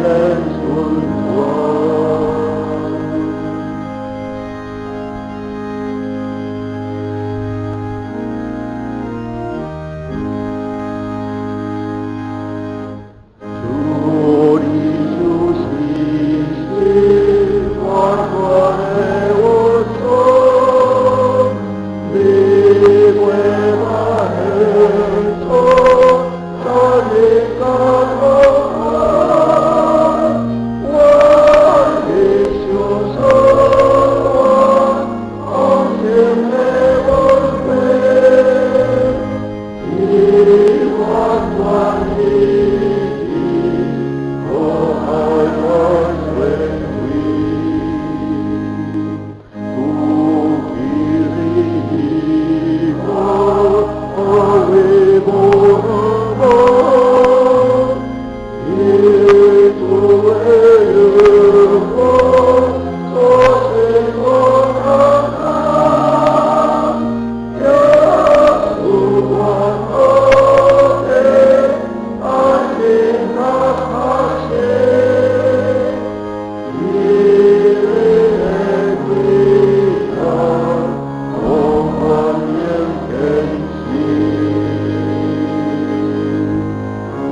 人存活。主的主信心，完全的我所，你归我的错，在你高头我的手手，我红线的我飞，你完全的我爱我尊贵，主的我为我耶稣为了我，做成我的耶稣我的爱情他发现，一人归家，我欢迎天请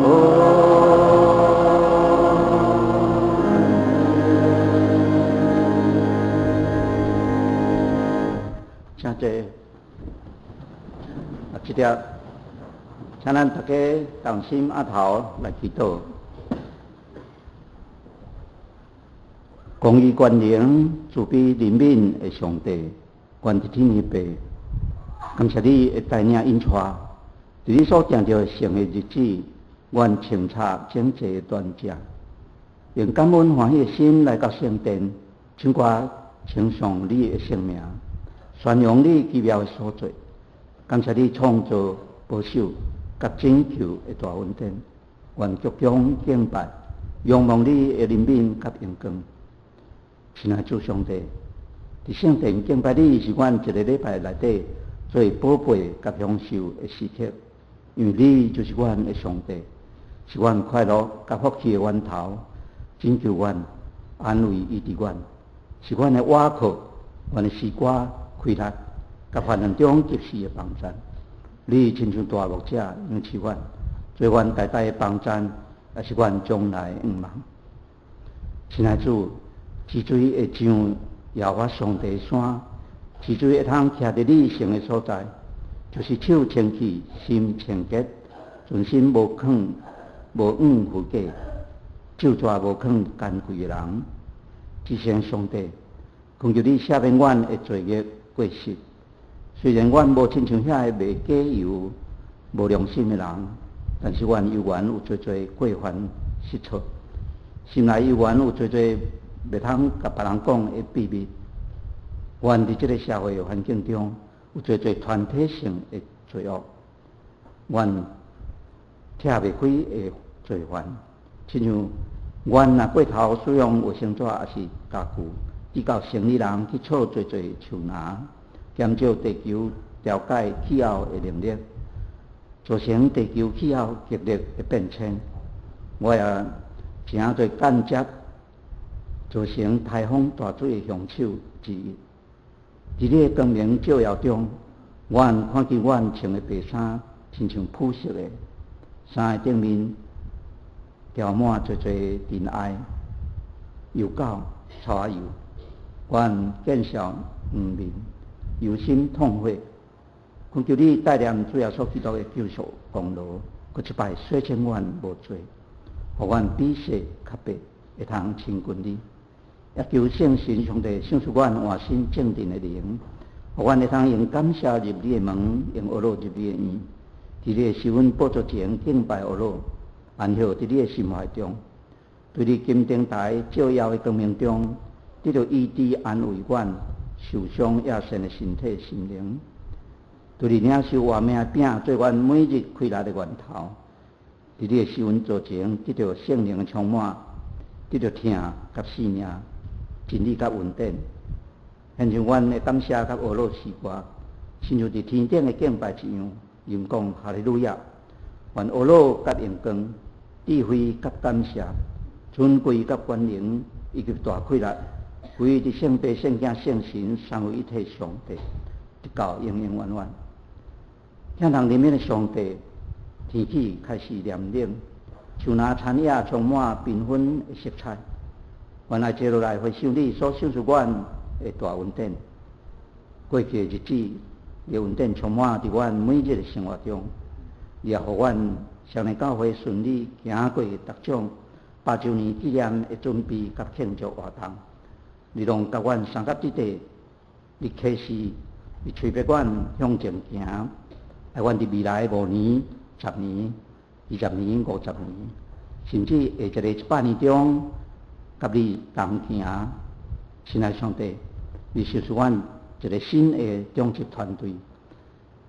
坐。啊，這粒，請咱大家同心阿頭來祈禱。公義權能、慈悲憐憫的上帝，願佇天的父，感謝你的帶領引帶，佇你所定著的聖的日子，願清查整齊的端正，用感恩歡喜的心來到聖殿，唱歌稱頌你的聖名，宣揚你奇妙的所作。感謝你創造、保守佮拯救的大恩典，願鞠躬敬拜，仰望你的憐憫佮榮光。親愛主上帝，佇聖殿敬拜你是阮一个禮拜內底最寶貝佮享受的時刻，因為你就是阮的上帝，是阮快樂佮福氣的源頭，拯救阮、安慰醫治阮，是阮的倚靠，阮的詩歌、氣力佮患難中及時的幫贊。你親像大牧者仰視阮，做阮代代的幫贊，也是阮將來的向望。親愛主，止水會上耶和華上帝山，止水會通徛佇你聖的所在，就是手清氣、心清潔、存心無囥無枉虛假、咒詛無囥奸詭的人。至聖上帝，懇求你赦免阮的罪孽過失。雖然阮無親像遐个賣假油、無良心的人，但是阮猶原有濟濟過犯失錯，心內猶原有濟濟袂通共別人講的秘密。阮佇這个社會環境中，有濟濟團體性的罪惡，阮拆袂開的罪犯，親像阮若過頭使用衛生紙抑是家具，至到城裡人去抄濟濟樹林，減少地球調解氣候的能力，造成地球氣候劇烈的變遷。我也誠濟間接造成颱風大水的兇手之一。佇你的光明照耀中，阮看見阮穿的白衫，親像普色的衫的頂面，條滿濟濟塵埃、油垢、草仔油。阮見笑黃面，憂心痛悔，懇求你帶念主耶穌基督的救贖功勞，閣一擺洗清阮無罪，予阮比雪較白，會通親近你。也求聖神上帝賞賜阮換新正直的靈，予阮會通用感謝入你的門，用呵咾入你的院，佇你的施恩寶座前敬拜呵咾，安歇佇你的心懷中，對你金燈臺照耀的光明中，得著醫治安慰阮受傷壓傷的身體心靈，對你領受活命的餅，做阮每日氣力的源頭。佇你的施恩座前，得著聖靈的充滿，得著疼佮性命，真理佮恩典。獻上阮的感謝佮呵咾詩歌，親像佇天頂的敬拜一樣，吟講哈利路亞。願呵咾佮榮光、智慧佮感謝，尊貴佮權能以及大氣力，歸佇聖父、聖囝、聖神三位一體上帝，直到永永遠遠。聽人憐憫的上帝，天氣開始涼冷，樹林田野充滿繽紛的色彩。阮愛坐落來回想你所賞賜阮的大恩典。過去的日子，你的恩典充滿佇阮每日的生活中，你也予阮雙連教會順利行過逐種100週年紀念的準備佮慶祝活動。你攏佮阮相佮佇地，你啟示，你催逼阮向前行，愛阮佇未來5年、10年、20年、50年，甚至下一个100年中，佮你同行。親愛上帝，你賞賜阮一个新的長執團隊，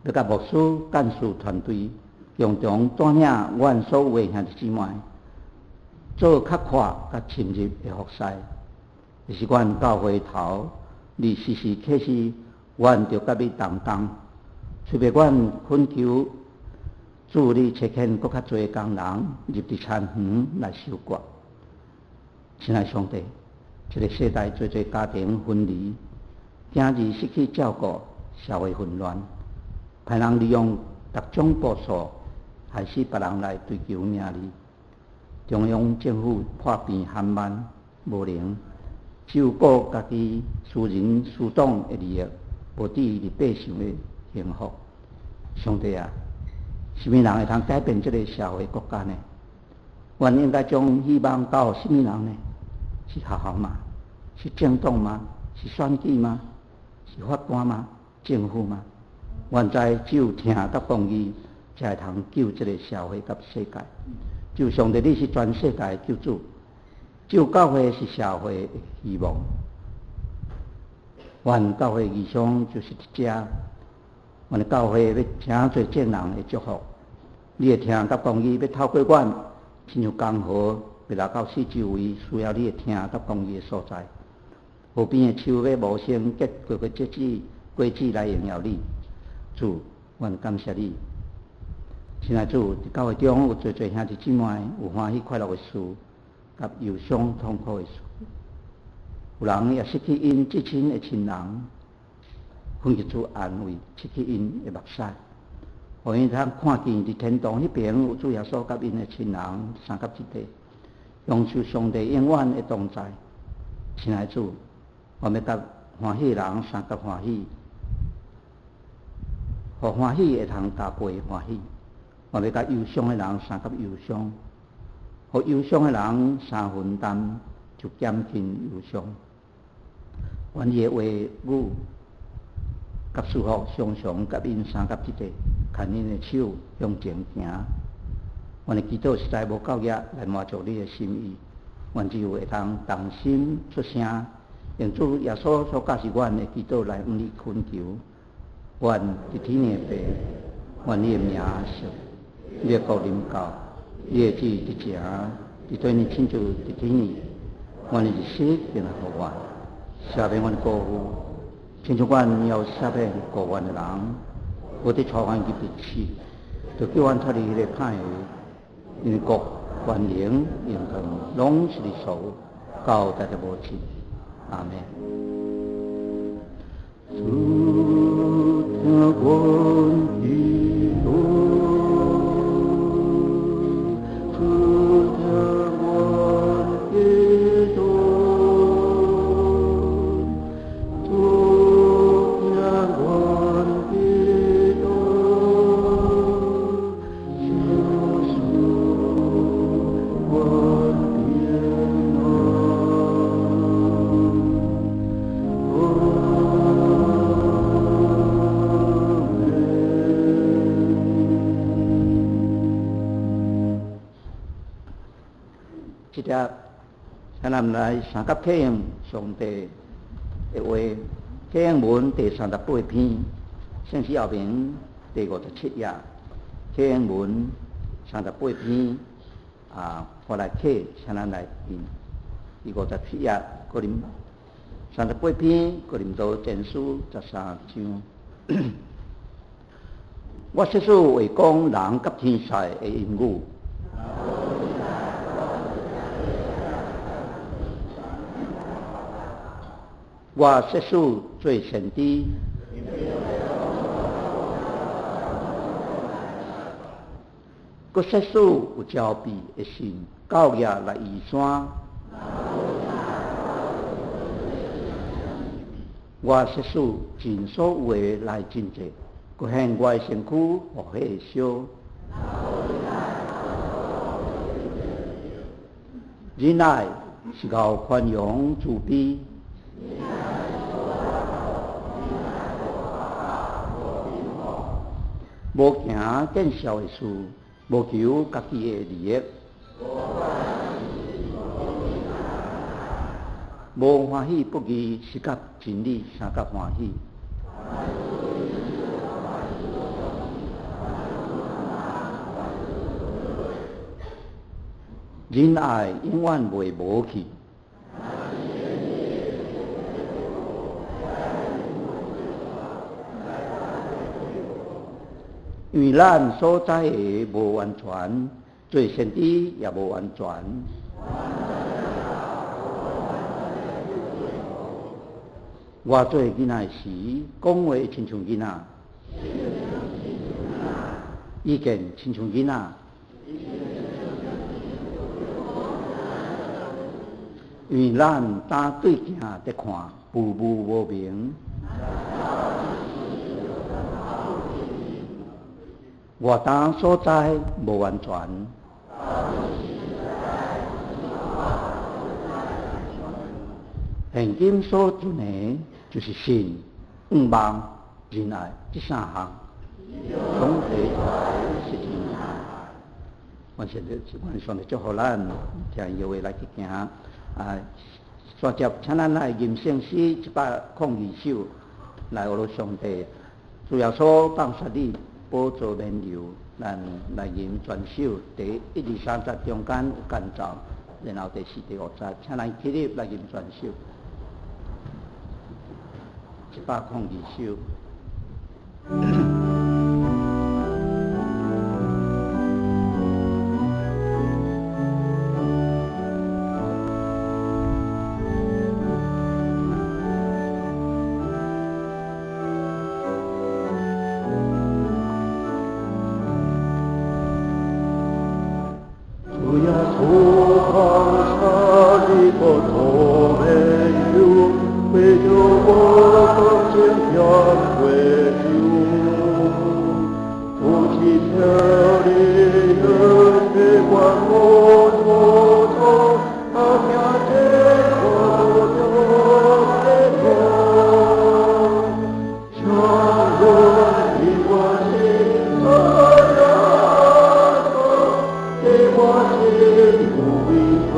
欲佮牧師幹事團隊共同帶領阮所有的兄弟姊妹，做較闊、較深入的服侍。這是阮教會頭，你時時啟示阮著佮你同工，催逼阮懇求主你差遣閣較濟工人入佇田園來收割。親愛上帝，這个世代濟濟家庭分離，囝兒失去照顧，社會混亂，歹人利用各種步數，害死別人來追求名利。中央政府破病緩慢無能，只有顧家己私人私黨的利益，無致於百姓的幸福。上帝啊，啥物人會通改變這个社會國家呢？阮應該將希望交予啥物人呢？是學校嗎？是政黨嗎？是選舉嗎？是法官嗎？政府嗎？阮知只有疼佮公義，才會通救這个社會佮世界。只有上帝，你是全世界的救主；只有教會是社會的希望。阮教會異象就是佇遮，阮的教會欲誠濟眾人的祝福。你的疼佮公義欲透過阮，親像江河，欲流到四周圍需要你的疼佮公義的所在。河邊的樹欲無聲結各個節子果子來榮耀你。主，阮感謝你。親愛主，佇教會中有濟濟兄弟姊妹有歡喜快樂的事，佮憂傷痛苦的事。有人也失去𪜶至親的親人，懇求主安慰拭去𪜶的目屎，予𪜶通看見佇天堂彼爿有主耶穌佮𪜶的親人相佮一塊，享受上帝永遠的同在。親愛主，我欲佮歡喜的人相佮歡喜，予歡喜會通加倍歡喜；我欲佮憂傷的人相佮憂傷，予憂傷的人相分擔，就減輕憂傷。願你的話語佮祝福常常佮𪜶相佮一塊，牽𪜶的手向前行。阮的祈禱實在無夠額來滿足你的心意，願只有會通同心出聲，用主耶穌所教示阮的祈禱來向你懇求。願佇天的父，願你的名聖，你的國臨到，你的旨意佇前，佇地呢親像佇天呢，願你日時便來予阮，赦免阮的過誤，親像阮也有赦免過阮的人，無得帶阮入試，著救阮脫離彼個歹的，因為國、權能、榮光，攏是你所有，到代代無盡。阿們。主聽阮祈禱，主聽阮祈禱，主聽阮祈禱，求賜阮平安。阿們。這節，請咱來相佮啟用上帝的話，啟應文第38篇，聖詩後面第57頁，啟應文38篇，啊，我來啟，請咱來聽。第57頁，哥林38篇，哥林多前書13章。我設使會講人佮天使的言語。我設使做先知，閣設使有焦避的神到額來移山。我設使盡所有的來真濟，閣獻我的身軀予火燒。忍耐是𠢕寬容慈悲，無行見笑的事，無求家己的利益，無歡喜不義，是佮真理相佮歡喜。仁愛永遠袂無去。因為咱所知的無完全，做先知也無完全。我做囡仔時，講話親像囡仔，意見親像囡仔。因為咱當對鏡佇看，霧霧無明。我當所在無完全。現今所存的，就是信、向望、仁愛這三項，總體實踐。願上帝，願上帝祝福咱，聽伊的話來去行。啊，煞接請咱來吟聖詩102首，來學上帝。主耶穌放殺你，寶座免憂，咱來吟全首，第一、二、三節中間有間奏，然後第四、第五節，請咱起立來吟全首，102首。主耶穌放下你寶座免憂，為著我當前行過路，主起條理一切管我所做，他命這可就得脱。強人的我心在耶穌，給我心無比最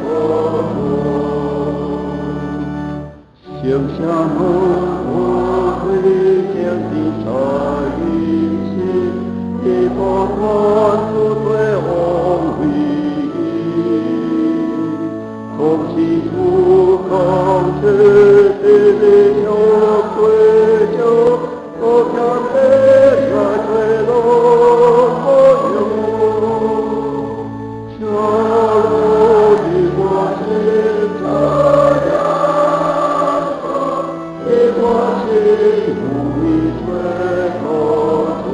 可做。想象我推薦的在一起，一不管主對王位，同時主抗拒的求對酒，我將被愛墜落我有。小路的我心在耶穌，給我心無比最可做。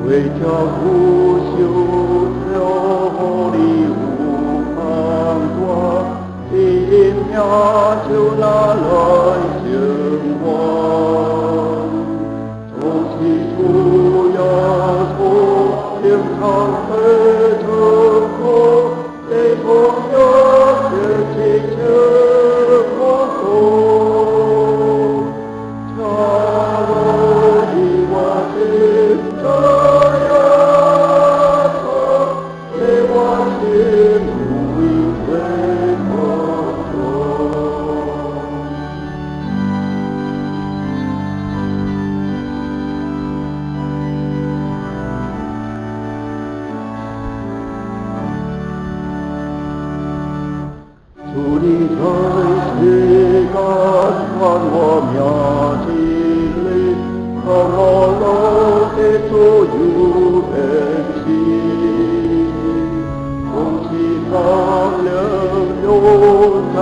為叫苦修條理無判斷，一命就拿來生還。從起初耶穌經常被成功，被同樣學起成功。假如的我心在耶穌，給我心無比最可做。主你在世間還我名之禮，讓我落得主有恩賜。從此放了有在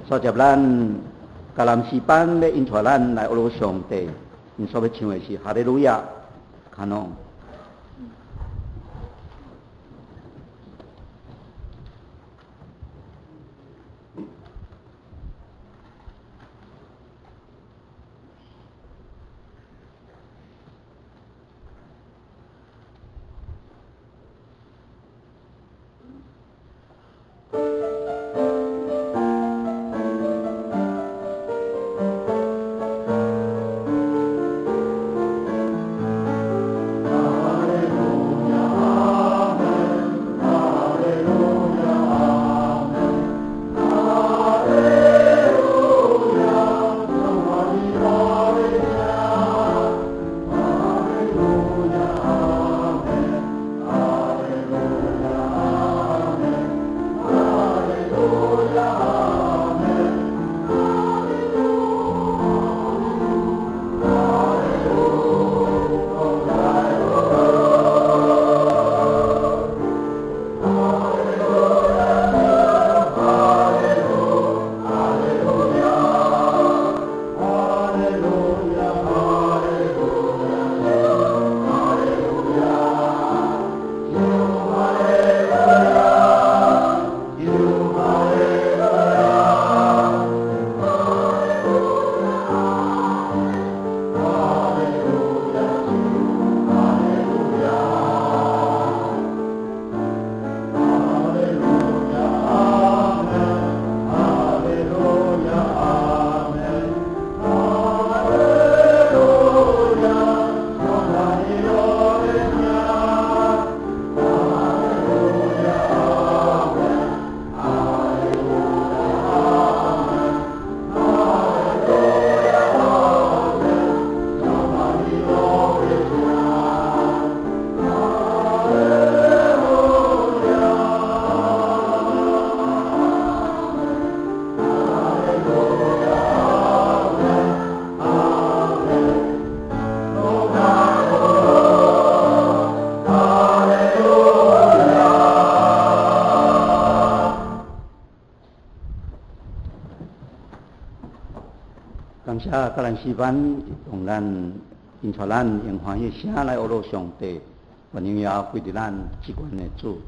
所接咱迦南诗班要引带咱来学上帝，𪜶所欲唱的是哈利路亚，卡农。感谢迦南诗班用咱引带咱用欢喜声来学乐上帝，愿荣耀归伫咱至悬的主。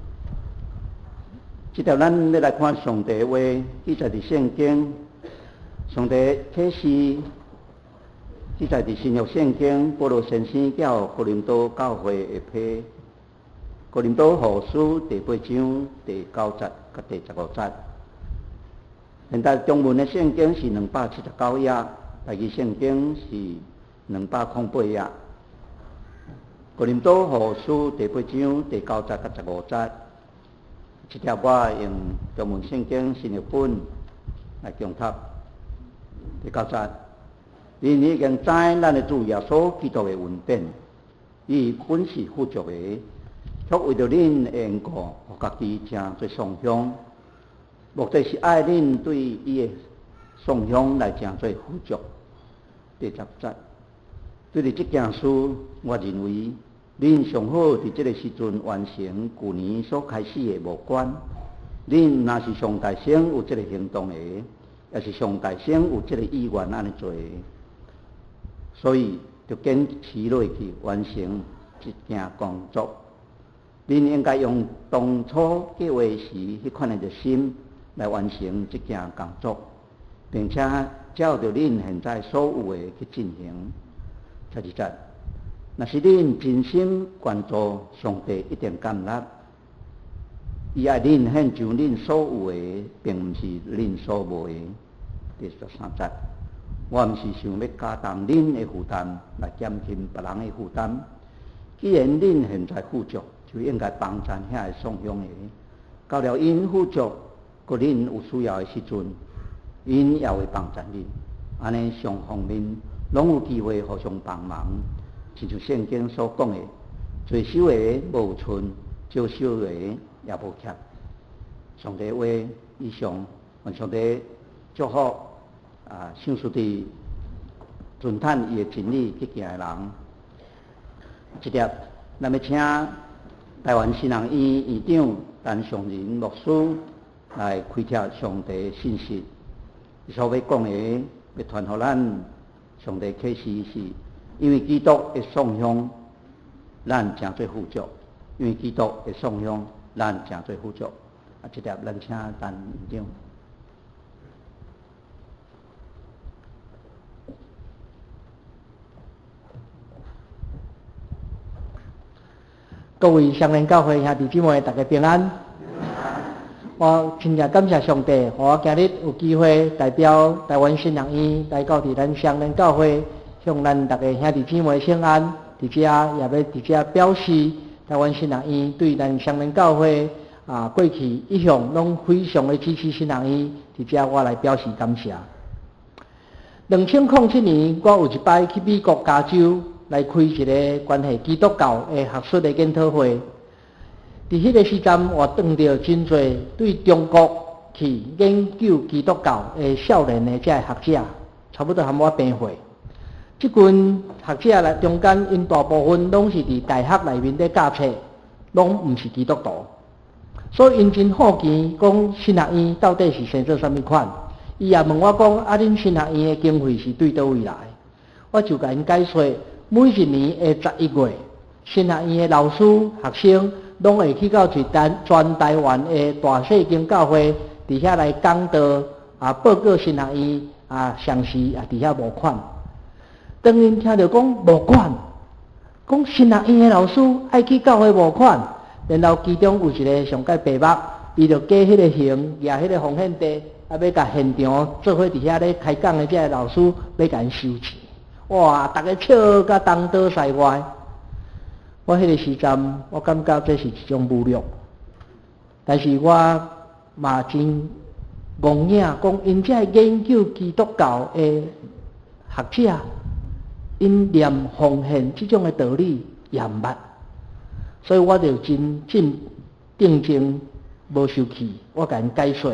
这条咱欲来看上帝的话，记载伫圣经，上帝启示记载伫新约圣经，保罗先生寄予哥林多教会的批，哥林多后书第八章第九节佮第十五节。现代中文的圣经是279页，台语圣经是208页。哥林多后书第八章第九节佮十五节，这条我用中文圣经新译本来讲读。第九节，恁已经知咱的主耶稣基督的恩典，伊本是富足的，却为著恁的缘故，予家己成做丧乡。目的是爱恁对伊的丧乡来成做富足。第十节，对伫这件事，我认为恁上好伫这个时阵完成旧年所开始的无关。恁若是上大声有这个行动的，也是上大先有這个意願按呢做的，所以就堅持落去完成這件工作。恁應該用當初計劃時彼款的熱心來完成這件工作，並且照著恁現在所有的去進行。12節，若是恁真心願做，上帝一定感納。伊愛恁獻上恁所有的，並毋是恁所無的。第13節，我毋是想欲加重恁的負擔，來減輕別人的負擔。既然恁現在富足，就應該幫贊遐个送香的。到了𪜶富足，閣恁有需要的時陣，𪜶也會幫贊恁。按呢雙方面攏有機會互相幫忙。親像聖經所講的，濟收的無賰，少收的也無欠。上帝話以上，願上帝祝福啊，相信佇遵探伊的真理去行的人。這粒，咱欲請臺灣神學院院長陳尚仁牧師來開啟上帝信息。伊所欲講的，欲傳予咱上帝啟示是，因為基督的送香，咱成做富足；因為基督的送香，咱成做富足。啊，這粒咱請陳院長。各位雙連教會兄弟姊妹，大家平安。我真正感謝上帝，予我今日有機會代表臺灣神學院來到佇咱雙連教會，向咱大家兄弟姊妹請安。佇遮也欲佇遮表示，臺灣神學院對咱雙連教會啊過去一向攏非常的支持神學院，佇遮我來表示感謝。2007年，我有一擺去美國加州來開一个關係基督教的學術的研討會。佇彼个時陣，我遇著真濟對中國去研究基督教的少年的這个學者，差不多和我平歲。這群學者來中間，𪜶大部分攏是佇大學內面咧教冊，攏毋是基督徒，所以𪜶真好奇講神學院到底是生做啥物款。伊也問我講：啊，恁神學院的經費是對佗位來？我就共𪜶解說，每一年的11月，神學院的老師、學生攏會去到一單全臺灣的大細間教會，佇遐來講道啊，報告神學院啊，同時也佇遐募款。當𪜶聽著講募款，講神學院的老師愛去教會募款，然後其中有一个上蓋白目，伊就加彼个形，舉彼个奉獻袋，啊，欲共現場做伙佇遐咧開講的這个老師，欲共𪜶收錢。哇！逐家笑甲東倒西歪。我彼个時陣，我感覺這是一種侮辱，但是我嘛真戇影，講𪜶這个研究基督教的學者，𪜶連奉獻這種的道理也毋捌，所以我就真正定睛無受氣，我共𪜶解說，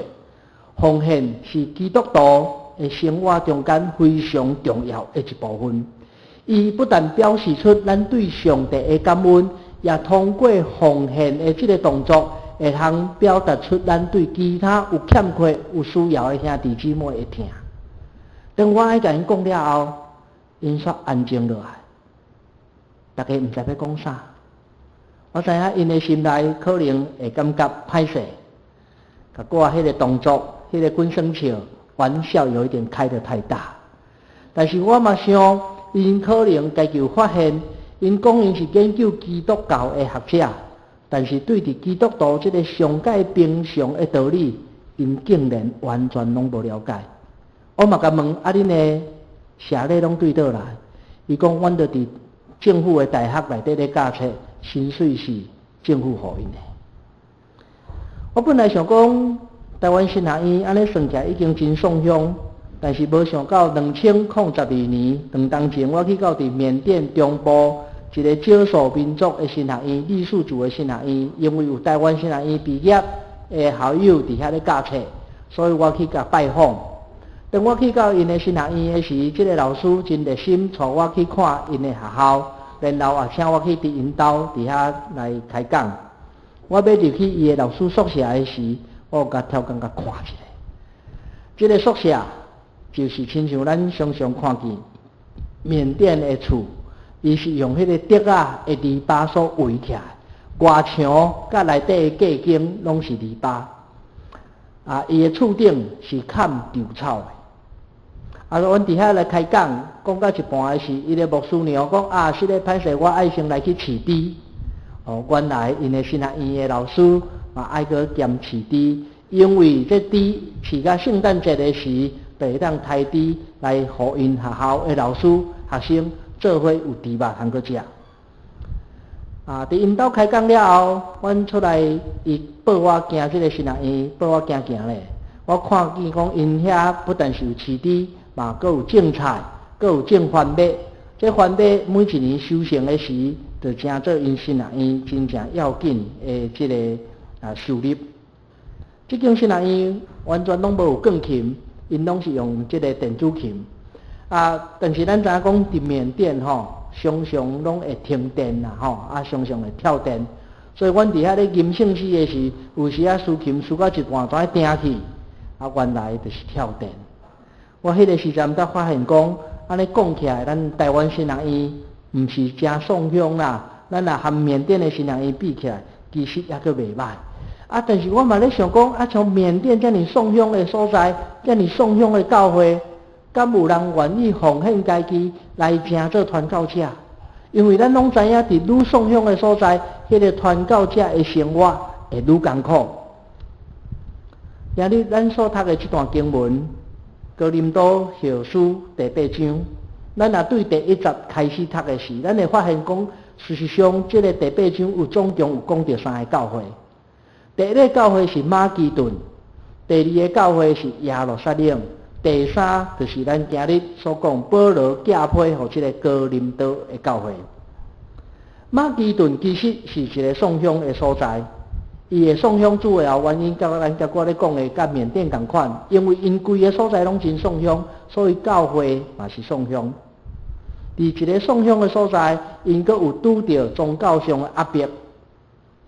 奉獻是基督徒的生活中間非常重要的一部分。伊不但表示出咱對上帝的感恩，也通過奉獻的這个動作，會通表達出咱對其他有欠缺、有需要的兄弟姊妹的疼。當我愛共𪜶講了後，𪜶煞安靜落來，大家毋知欲講啥。我知影𪜶的心內可能會感覺歹勢，共我彼个動作、彼个滾耍笑，玩笑有一點開得太大。但是我嘛想，𪜶可能家己有發現，𪜶講𪜶是研究基督教的學者，但是對佇基督徒這个上蓋平常的道理，𪜶竟然完全攏無了解。我嘛共問：啊，恁的學歷攏對佗來？伊講，阮就佇政府的大學內底咧教冊，薪水是政府予𪜶的。我本來想講，臺灣神學院按呢算起來已經真送香，但是無想到2012年2冬前，我去到佇緬甸中部一个少數民族的神學院，傈僳族的神學院，因為有臺灣神學院畢業的校友佇遐咧教冊，所以我去共拜訪。當我去到𪜶的神學院的時，這个老師真熱心，帶我去看𪜶的學校，然後也請我去佇𪜶兜佇遐來開講。我欲入去伊的老師宿舍的時，我有共偷工共看一下。這个宿舍就是親像咱常常看見緬甸的厝，伊是用彼个竹仔的籬笆所圍起來，外牆佮內底的隔間攏是籬笆。啊，伊的厝頂是崁稻草的。啊，阮佇遐來開講，講到一半的時，伊个牧師娘講啊，實咧歹勢，我愛先來去飼豬。哦，原來𪜶的神學院的老師嘛愛閣兼飼豬，因為這豬飼到聖誕節的時，就會當刣豬來予𪜶學校的老師、學生做伙有豬肉通閣食。啊，佇𪜶兜開講了後，阮出來，伊報我行這个神學院，報我行行咧。我看見講𪜶遐不但是有飼豬，嘛閣有種菜，閣有種番麥。這番麥每一年收成的時，就成做𪜶神學院真正要緊的這个收入。這間神學院完全攏無有鋼琴，𪜶攏是用這个電子琴。啊，但是咱知影講佇緬甸吼，常常攏會停電啦，吼，啊，常常會跳電，所以阮佇遐咧吟聖詩的時，有時仔司琴司到一半，就愛停去，啊，原來就是跳電。我彼個時陣才發現講，按呢講起來，咱台灣神學院毋是誠爽鄉啦，咱若和緬甸的神學院比起來，其實猶閣袂歹。啊，但是我嘛咧想講，啊，像緬甸遮爾爽鄉的所在，遮爾爽鄉的教會，敢有人願意奉獻家己來成做傳教者？因為咱攏知影，佇愈爽鄉的所在，彼個傳教者的生活會愈艱苦。今日咱所讀的這段經文，《哥林多後書》第八章，咱若對第一節開始讀的時，咱會發現講，事實上，這个第八章有總共有講著三个教會。第一个教會是馬其頓，第二个教會是耶路撒冷，第三就是咱今日所講保羅寄批予這个哥林多的教會。馬其頓其實是一个爽鄉的所在，伊的爽鄉主要原因，佮咱拄仔咧講的，佮緬甸仝款，因為𪜶規个所在攏真爽鄉，所以教會嘛是爽鄉。佇一个爽鄉的所在，𪜶閣有拄著宗教上的壓迫，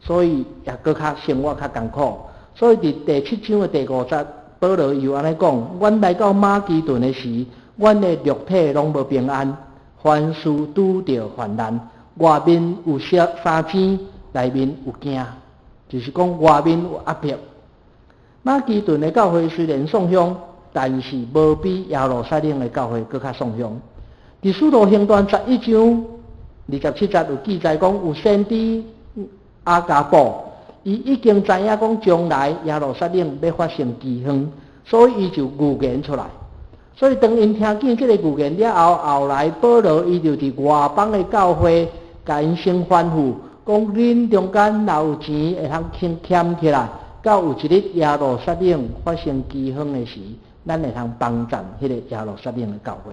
所以也閣較生活較艱苦。所以佇第七章的第五節，保羅又按呢講：阮來到馬其頓的時，阮的肉體攏無平安，凡事拄著患難，外面有三更，內面有驚，就是講外面有壓迫。馬其頓的教會雖然爽鄉，但是無比耶路撒冷的教會閣較爽鄉。佇使徒行傳11章27節有記載講，有先知亞迦布，伊已經知影講將來耶路撒冷欲發生饑荒，所以伊就預言出來。所以當𪜶聽見這个預言了後，後來保羅伊就佇外邦的教會，共𪜶先吩咐，講恁中間若有錢會通先儉起來，到有一日耶路撒冷發生饑荒的時，咱會通幫贊彼个耶路撒冷的教會。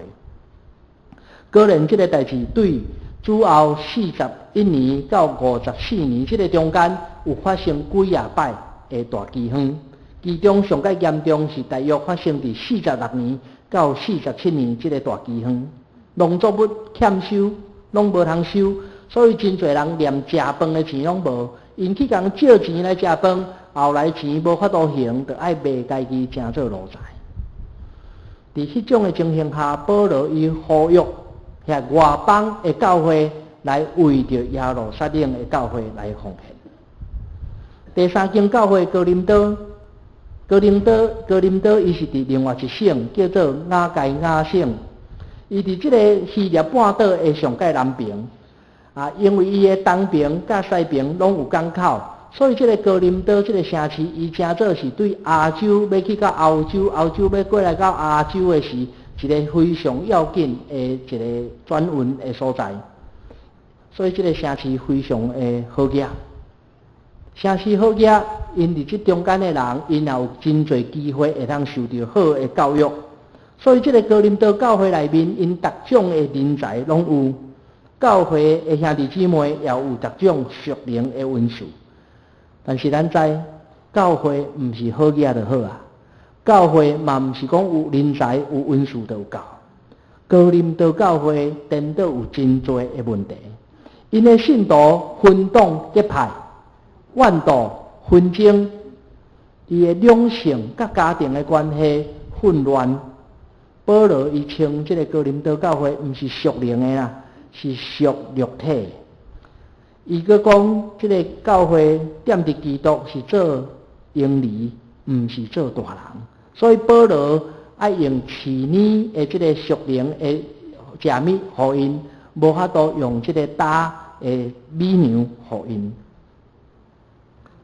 果然，這个代誌對主後41年到54年這个中間，有發生幾仔擺的大饑荒，其中上蓋嚴重是大約發生佇46年到47年這个大饑荒，農作物欠收，攏無通收，所以真濟人連食飯的錢攏無，𪜶去共借錢來食飯，後來錢無法度還，就愛賣家己成做奴才。佇彼種的情形下，保羅伊呼籲遐外邦的教會來為著耶路撒冷的教會來奉獻。第三間教會哥林多，哥林多，哥林多，伊是佇另外一省，叫做亞該亞省。伊佇這个希臘半島的上蓋南爿。啊，因為伊的東爿佮西爿攏有港口，所以這个哥林多這个城市，伊成做是對亞洲欲去到歐洲，歐洲欲過來到亞洲的時，一个非常要緊的一个轉運的所在。所以這个城市非常的好額。城市好額，𪜶佇這中間的人，𪜶也有真濟機會會通受著好的教育。所以這个哥林多教會內面，𪜶逐種的人才攏有，教會的兄弟姊妹也有逐種屬靈的恩賜。但是咱知，教會毋是好額就好啊，教會嘛毋是講有人才有恩賜就有夠。哥林多教會顛倒有真濟的問題，𪜶的信徒分黨結派。怨妒紛爭，伊的兩性佮家庭的關係，混亂。保羅伊稱這个哥林多教會毋是屬靈的啦，是屬肉體。伊閣講，這个教會踮佇基督是做嬰兒，毋是做大人。所以保羅愛用飼奶的這个屬靈的食物予𪜶，無法度用這个焦的米糧予𪜶。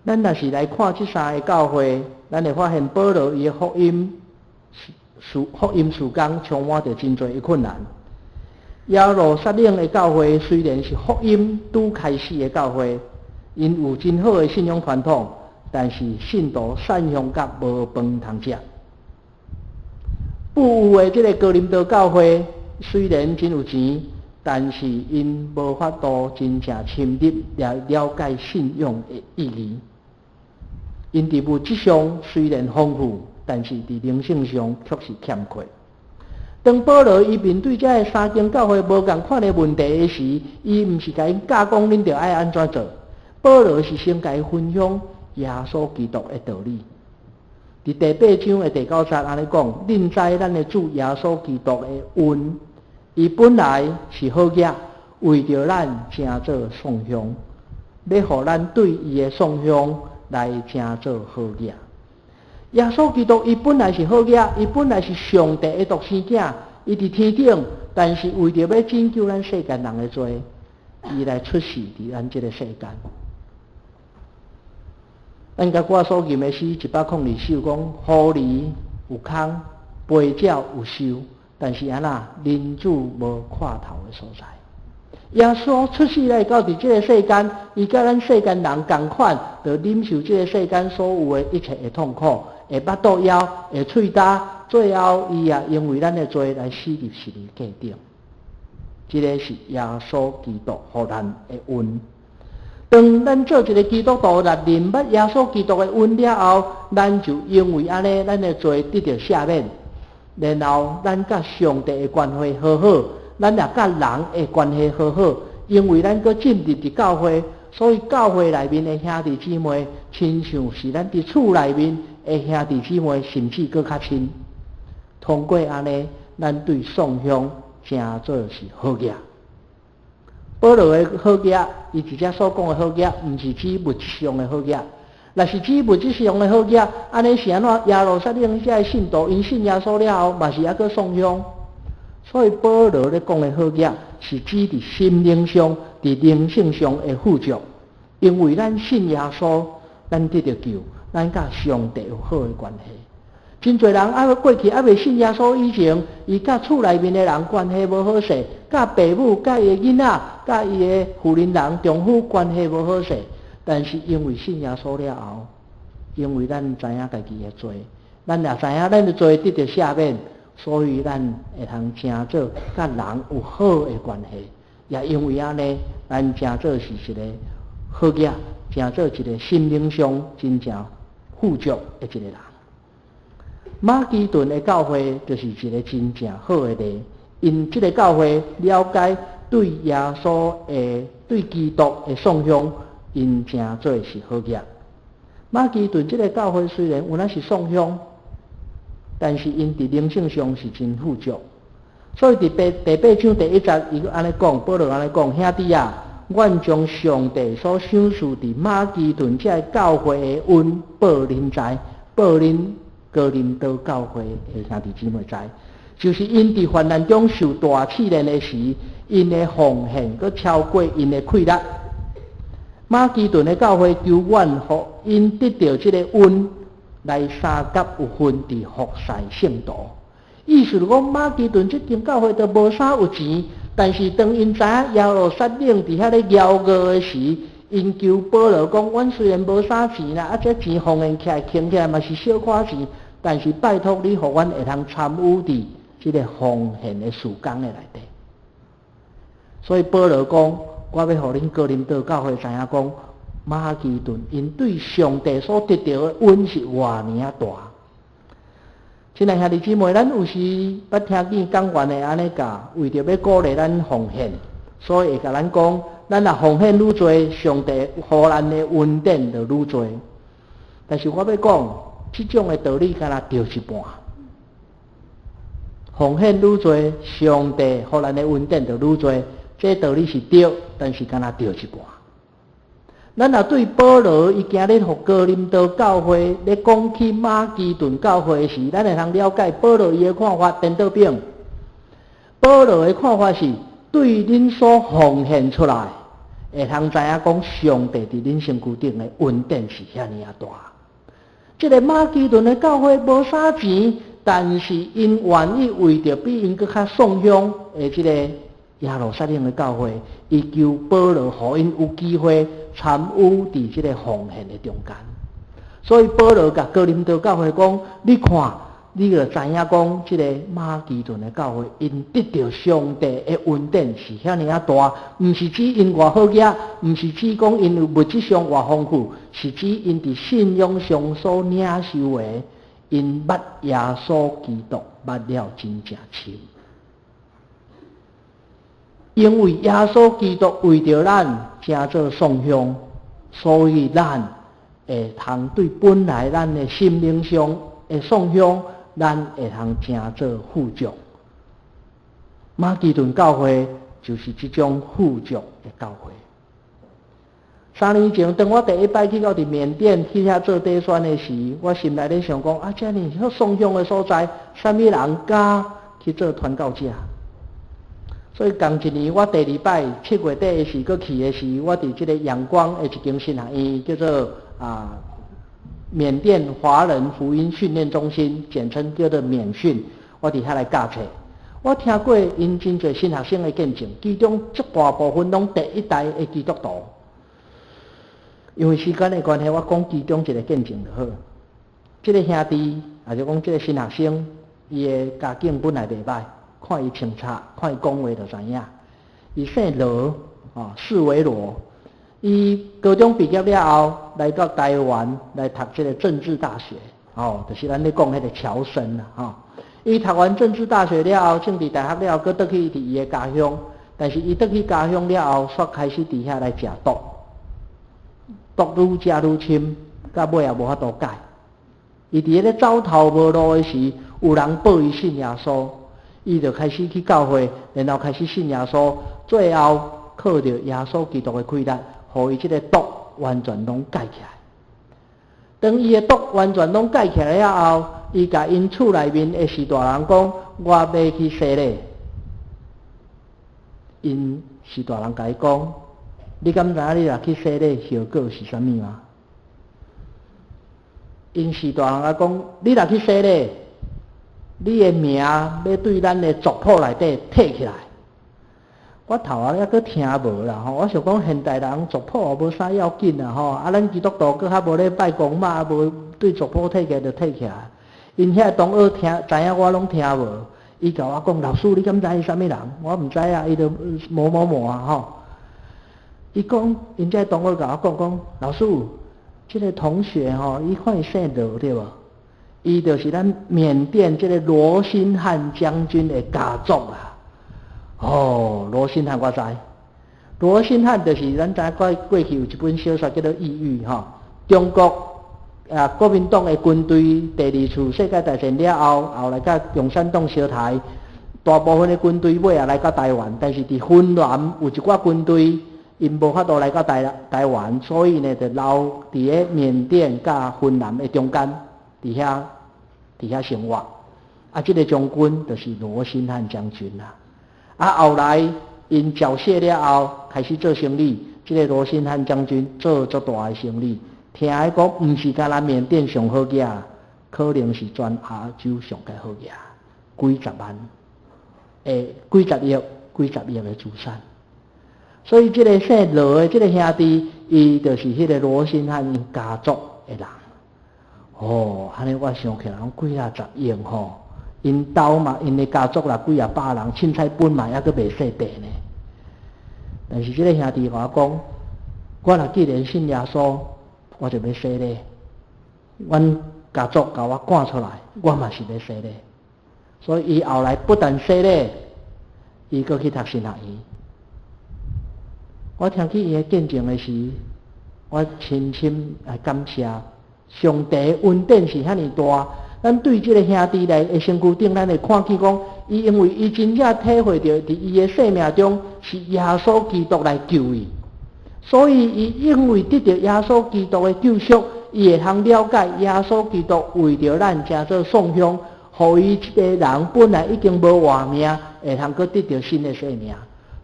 咱若是來看這三个教會，咱會發現保羅伊的福音事工充滿著真濟的困難。耶路撒冷的教會雖然是福音拄開始的教會，𪜶有真好的信仰傳統，但是信徒散鄉甲無飯通食。富有的這个哥林多教會雖然真有錢，但是𪜶無法度真正深入來了解信仰的意義。𪜶佇物質上雖然豐富，但是佇靈性上卻是欠缺。當保羅伊面對這个三間教會無仝款的問題的時，伊毋是共𪜶教講恁著愛按怎做。保羅是先共伊分享耶穌基督的道理。佇第八章的第九節按呢講：恁知咱的主耶穌基督的恩，伊本來是好額，為著咱成做送鄉，欲予咱對伊的送鄉來成做好額。耶穌基督伊本來是好額，伊本來是上帝的獨生囝，伊佇天頂，但是為著欲拯救咱世間人的罪，伊來出世佇咱這个世間。咱共我所吟的詩102首講：狐狸有空，飛鳥有巢，但是按怎人子無倚頭的所在。耶穌出世來到佇這个世間，伊佮咱世間人仝款，著忍受這个世間所有的一切的痛苦，會腹肚枵，會喙焦，最後伊也因為咱的罪來死佇十字架頂。這个是耶穌基督予咱的恩。當咱做一个基督徒，若認捌耶穌基督的恩了後，咱就因為按呢，咱的罪得著赦免，然後咱佮上帝的關係和好，咱也佮人的關係和好，因為咱閣進入佇教會，所以教會內面的兄弟姊妹，親像是咱佇厝內面的兄弟姊妹，甚至閣較親。通過按呢，咱對送鄉成做是好額。保羅的好額，伊佇遮所講的好額，毋是指物質上的好額。若是指物質上的好額，按呢是按怎？耶路撒冷遮的信徒，𪜶信耶穌了後，嘛是猶閣送鄉。所以保羅咧講的好額，是指佇心靈上、佇靈性上的富足。因為咱信耶穌，咱得著救，咱佮上帝有好的關係。真濟人猶過去猶未信耶穌以前，伊佮厝內面的人關係無好勢，佮爸母、佮伊的囡仔、佮伊的婦人人、丈夫關係無好勢。但是因為信耶穌了後，因為咱知影家己的罪，咱也知影咱的罪得著赦免，所以咱會通成做佮人有好的關係。也因為按呢，咱成做是一個好額，成做一個心靈上真正富足的一個人。馬其頓的教會就是一個真正好的例，𪜶這个教會了解對耶穌的、對基督的送鄉，𪜶成做是好額。馬其頓這个教會雖然有若是送鄉，但是𪜶佇靈性上是真富足。所以佇第八章第一節，伊閣按呢講，保羅按呢講，兄弟啊，阮將上帝所賞賜佇馬其頓這个教會的恩報恁知，報恁哥林多教會的兄弟姊妹知，就是𪜶佇患難中受大試煉的時，𪜶的奉獻閣超過𪜶的氣力。馬其頓的教會求阮，予𪜶得著這个恩，來相佮有份佇服侍聖徒。意思就講，馬其頓這間教會都無啥有錢，但是當𪜶知影耶路撒冷佇遐咧枵餓的時，𪜶求保羅講：阮雖然無啥錢啦，啊，這錢奉獻起來、抟起來嘛是小可錢。但是拜託你，予阮會通參與佇這个奉獻的事工的內底。所以保羅講，我欲予恁哥林多教會知影講，馬其頓𪜶對上帝所得著的恩是偌爾仔大。親愛兄弟姊妹，咱有時捌聽見講員會按呢教，為著欲鼓勵咱奉獻，所以會共咱講，咱若奉獻愈濟，上帝予咱的恩典就愈濟。但是我欲講，這種的道理敢若對一半。奉獻愈濟，上帝予咱的恩典就愈濟。這道理是對，但是敢若對一半。咱若對保羅伊今日予哥林多教會咧講起馬其頓教會時，咱會通了解保羅伊的看法顛倒反。保羅的看法是對恁所奉獻出來，會通知影講上帝佇恁身軀頂的恩典是遐爾仔大。這个馬其頓的教會無啥錢，但是𪜶願意為著比𪜶閣較喪鄉的這個耶路撒冷的教會，伊求保羅予𪜶有機會參與佇這个奉獻的中間。所以保羅共哥林多教會講：你看，你就知影講，這个馬其頓的教會，𪜶得著上帝的恩典是遐爾仔大，毋是指𪜶偌好額，毋是指講𪜶有物質上偌豐富，是指𪜶佇信仰上所領受的，𪜶捌耶穌基督捌了真正深。因為耶穌基督為著咱成做喪鄉，所以咱會通對本來咱的心靈上的喪鄉，咱會通成做富足。馬其頓教會就是這種富足的教會。3年前，當我第一擺去到佇緬甸去遐做短宣的時，我心內咧想講：啊，遮爾喪鄉的所在，啥物人敢去做傳教者？所以仝一年，我第二擺7月底的時，閣去的時，我佇這个仰光的一間神學院，叫做緬甸華人福音訓練中心，簡稱叫做緬訓。我佇遐來教冊。我聽過𪜶真濟新學生的見證，其中足大部分攏第一代的基督徒。因為時間的關係，我講其中一个見證就好。這个兄弟，也就講這个新學生，伊的家境本來袂䆀。看伊穿插，看伊講話就知影。伊姓羅，哦，四維羅。伊高中畢業了後，來到台灣來讀這个政治大學，哦，就是咱咧講彼个僑生啦，吼。伊讀完政治大學了後，政治大學了後，閣轉去佇伊的家鄉。但是伊轉去家鄉了後，煞開始佇遐來食毒，毒愈食愈深，到尾也無法度戒。伊佇彼个走投無路的時，有人報伊信耶穌。伊就開始去教會，然後開始信耶穌，最後靠著耶穌基督的氣力，予伊這个毒完全攏戒起來。當伊的毒完全攏戒起來了後，伊共𪜶厝內面的序大人講：我欲去洗禮。𪜶序大人共伊講：你敢知影你若去洗禮後果是啥物嗎？𪜶序大人共伊講：你若去洗禮，你的名欲對咱的族譜內底提起來。我頭仔猶閣聽無啦吼，我想講現代人族譜也無啥要緊啦吼，啊，咱基督徒閣較無咧拜公媽，無對族譜提起來就提起來。𪜶遐同學聽知影我攏聽無，伊共我講，老師你敢知伊啥物人？我毋知啊，伊就某某某啊吼。伊講，𪜶這同學共我講講，老師，這个同學吼，伊看伊姓羅對無？伊就是咱緬甸這个羅興漢將軍的家族啦。哦，羅興漢我知，羅興漢就是咱知過過去有一本小說叫做《異域》吼。中國啊，國民黨的軍隊第二次世界大戰了後，後來佮共產黨相刣，大部分的軍隊尾仔來到台灣，但是佇芬蘭有一寡軍隊，𪜶無法度來到台灣，所以呢，就留佇咧緬甸佮芬蘭的中間，佇遐生活。啊，這个將軍就是羅興漢將軍啦。啊，後來𪜶繳械了後，開始做生意。這个羅興漢將軍做足大的生意，聽伊講，毋是干焦緬甸上好額，可能是全亞洲上蓋好額，幾十萬，欸，幾十億、幾十億的資產。所以，這个姓羅的這个兄弟，伊就是彼个羅興漢𪜶家族的人。哦，按呢我想起來，講幾仔十億吼，𪜶兜嘛，𪜶的家族啦，幾仔百人，凊彩分嘛，猶閣袂細塊呢。但是這个兄弟共我講，我若既然信耶穌，我就欲洗禮。阮家族共我趕出來，我嘛是欲洗禮。所以伊後來不但洗禮，伊閣去讀神學院。我聽見伊的見證的時，我深深來感謝上帝恩典是遐爾大。咱對這个兄弟來的身軀頂，咱會看見講，伊因為伊真正體會著佇伊的生命中是耶穌基督來救伊，所以伊因為得著耶穌基督的救贖，伊會通了解耶穌基督為著咱成做送香，予伊這個人本來已經無活命，會通閣得著新的生命。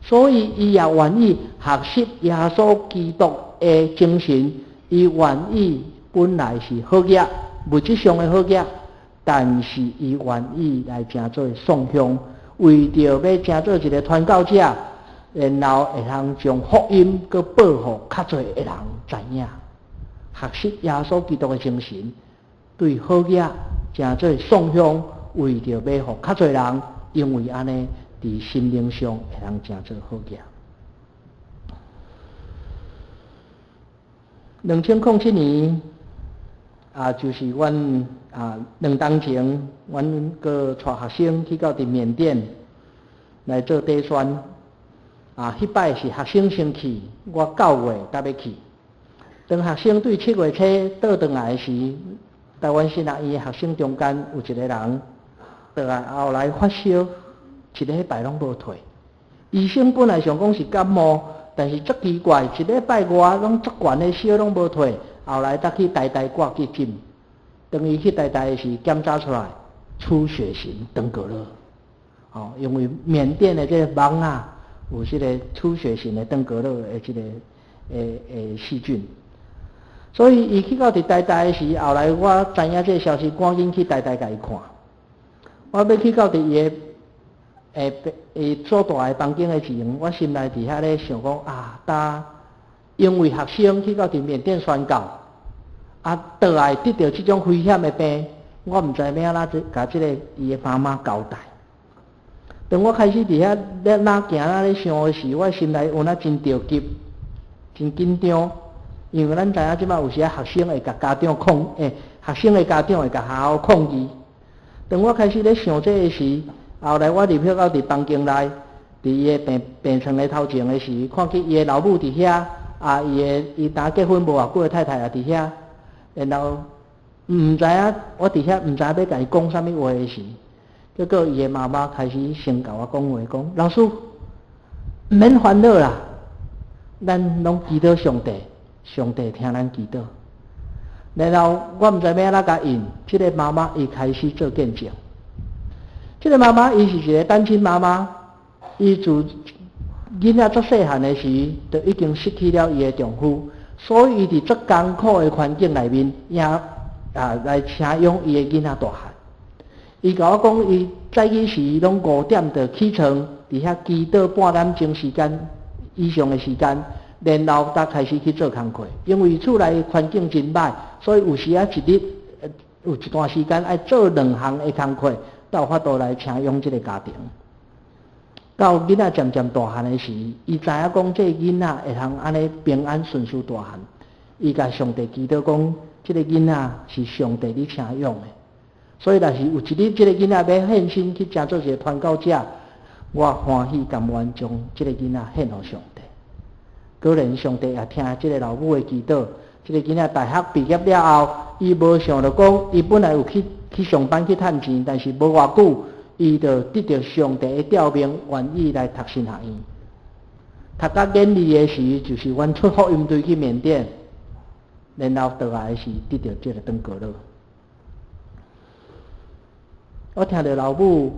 所以伊也願意學習耶穌基督的精神，伊願意本來是好額，物質上的好額，但是伊願意來成做送香，為著欲成做一個傳教者，然後會通將福音閣報予較濟的人知影，學習耶穌基督的精神，對好額成做送香，為著欲予較濟人，因為按呢，佇心靈上會通成做好額。2007年，就是阮2冬前，阮閣帶學生去到佇緬甸來做短宣。彼擺是學生先去，我9月才欲去。當學生對7月初倒轉來時，台灣神學院的學生中間有一個人，倒來後來發燒，一禮拜攏無退。醫生本來想講是感冒，但是足奇怪，一禮拜外攏足懸的燒攏無退。後來才去台大掛急診，當伊去台大的時，檢查出來出血型登革熱。哦，因為緬甸的這個蚊仔有這個出血型的登革熱的這個細菌，所以伊去到佇台大的時，後來我知影這個消息，趕緊去台大共伊看。我欲去到佇伊的伊所住的房間的時陣，我心內佇遐咧想講啊，呾因為學生去到佇緬甸宣教，倒來得著這種危險的病，我毋知欲按怎共這個伊的媽媽交代。當我開始佇遐咧哪行哪咧想的時，我心內有哪真著急，真緊張，因為咱知影這擺有時仔學生會共家長抗，學生的家長會共學校抗議。當我開始咧想這个時，後來我入去到佇房間內，佇伊的病床的頭前的時，看見伊的老母佇遐，伊當結婚無偌久的太太也佇遐，然後毋知影我佇遐毋知影欲共伊講啥物話的時，結果伊的媽媽開始先共我講話，講老師毋免煩惱啦，咱攏祈禱上帝，上帝聽咱祈禱。然後我毋知欲按怎共應，這个媽媽伊開始做見證。這个媽媽伊是一個單親媽媽，伊自囡仔足細漢的時，就已經失去了伊的丈夫，所以伊佇足艱苦的環境內面，也來請養伊的囡仔大漢。伊共我講，伊早起時攏5點就起床，佇遐祈禱半點鐘時間以上的時間，然後才開始去做工課。因為厝內環境真歹，所以有時仔一日有一段時間愛做兩項的工課，才有法度來請養這个家庭。到囡仔漸漸大漢的時，伊知影講這个囡仔會通按呢平安順遂大漢，伊共上帝祈禱講，這个囡仔是上帝你請養的。所以，若是有一日這个囡仔欲獻身去成做一个傳教者，我歡喜甘願將這个囡仔獻予上帝。果然，上帝也聽這个老母的祈禱。這个囡仔大學畢業了後，伊無想著講，伊本來有去上班去趁錢，但是無偌久，伊就得著上帝的召命，願意來讀神學院。讀到研二的時，就是阮出福音隊去緬甸，然後倒來時得著這个登革熱。我聽著老母，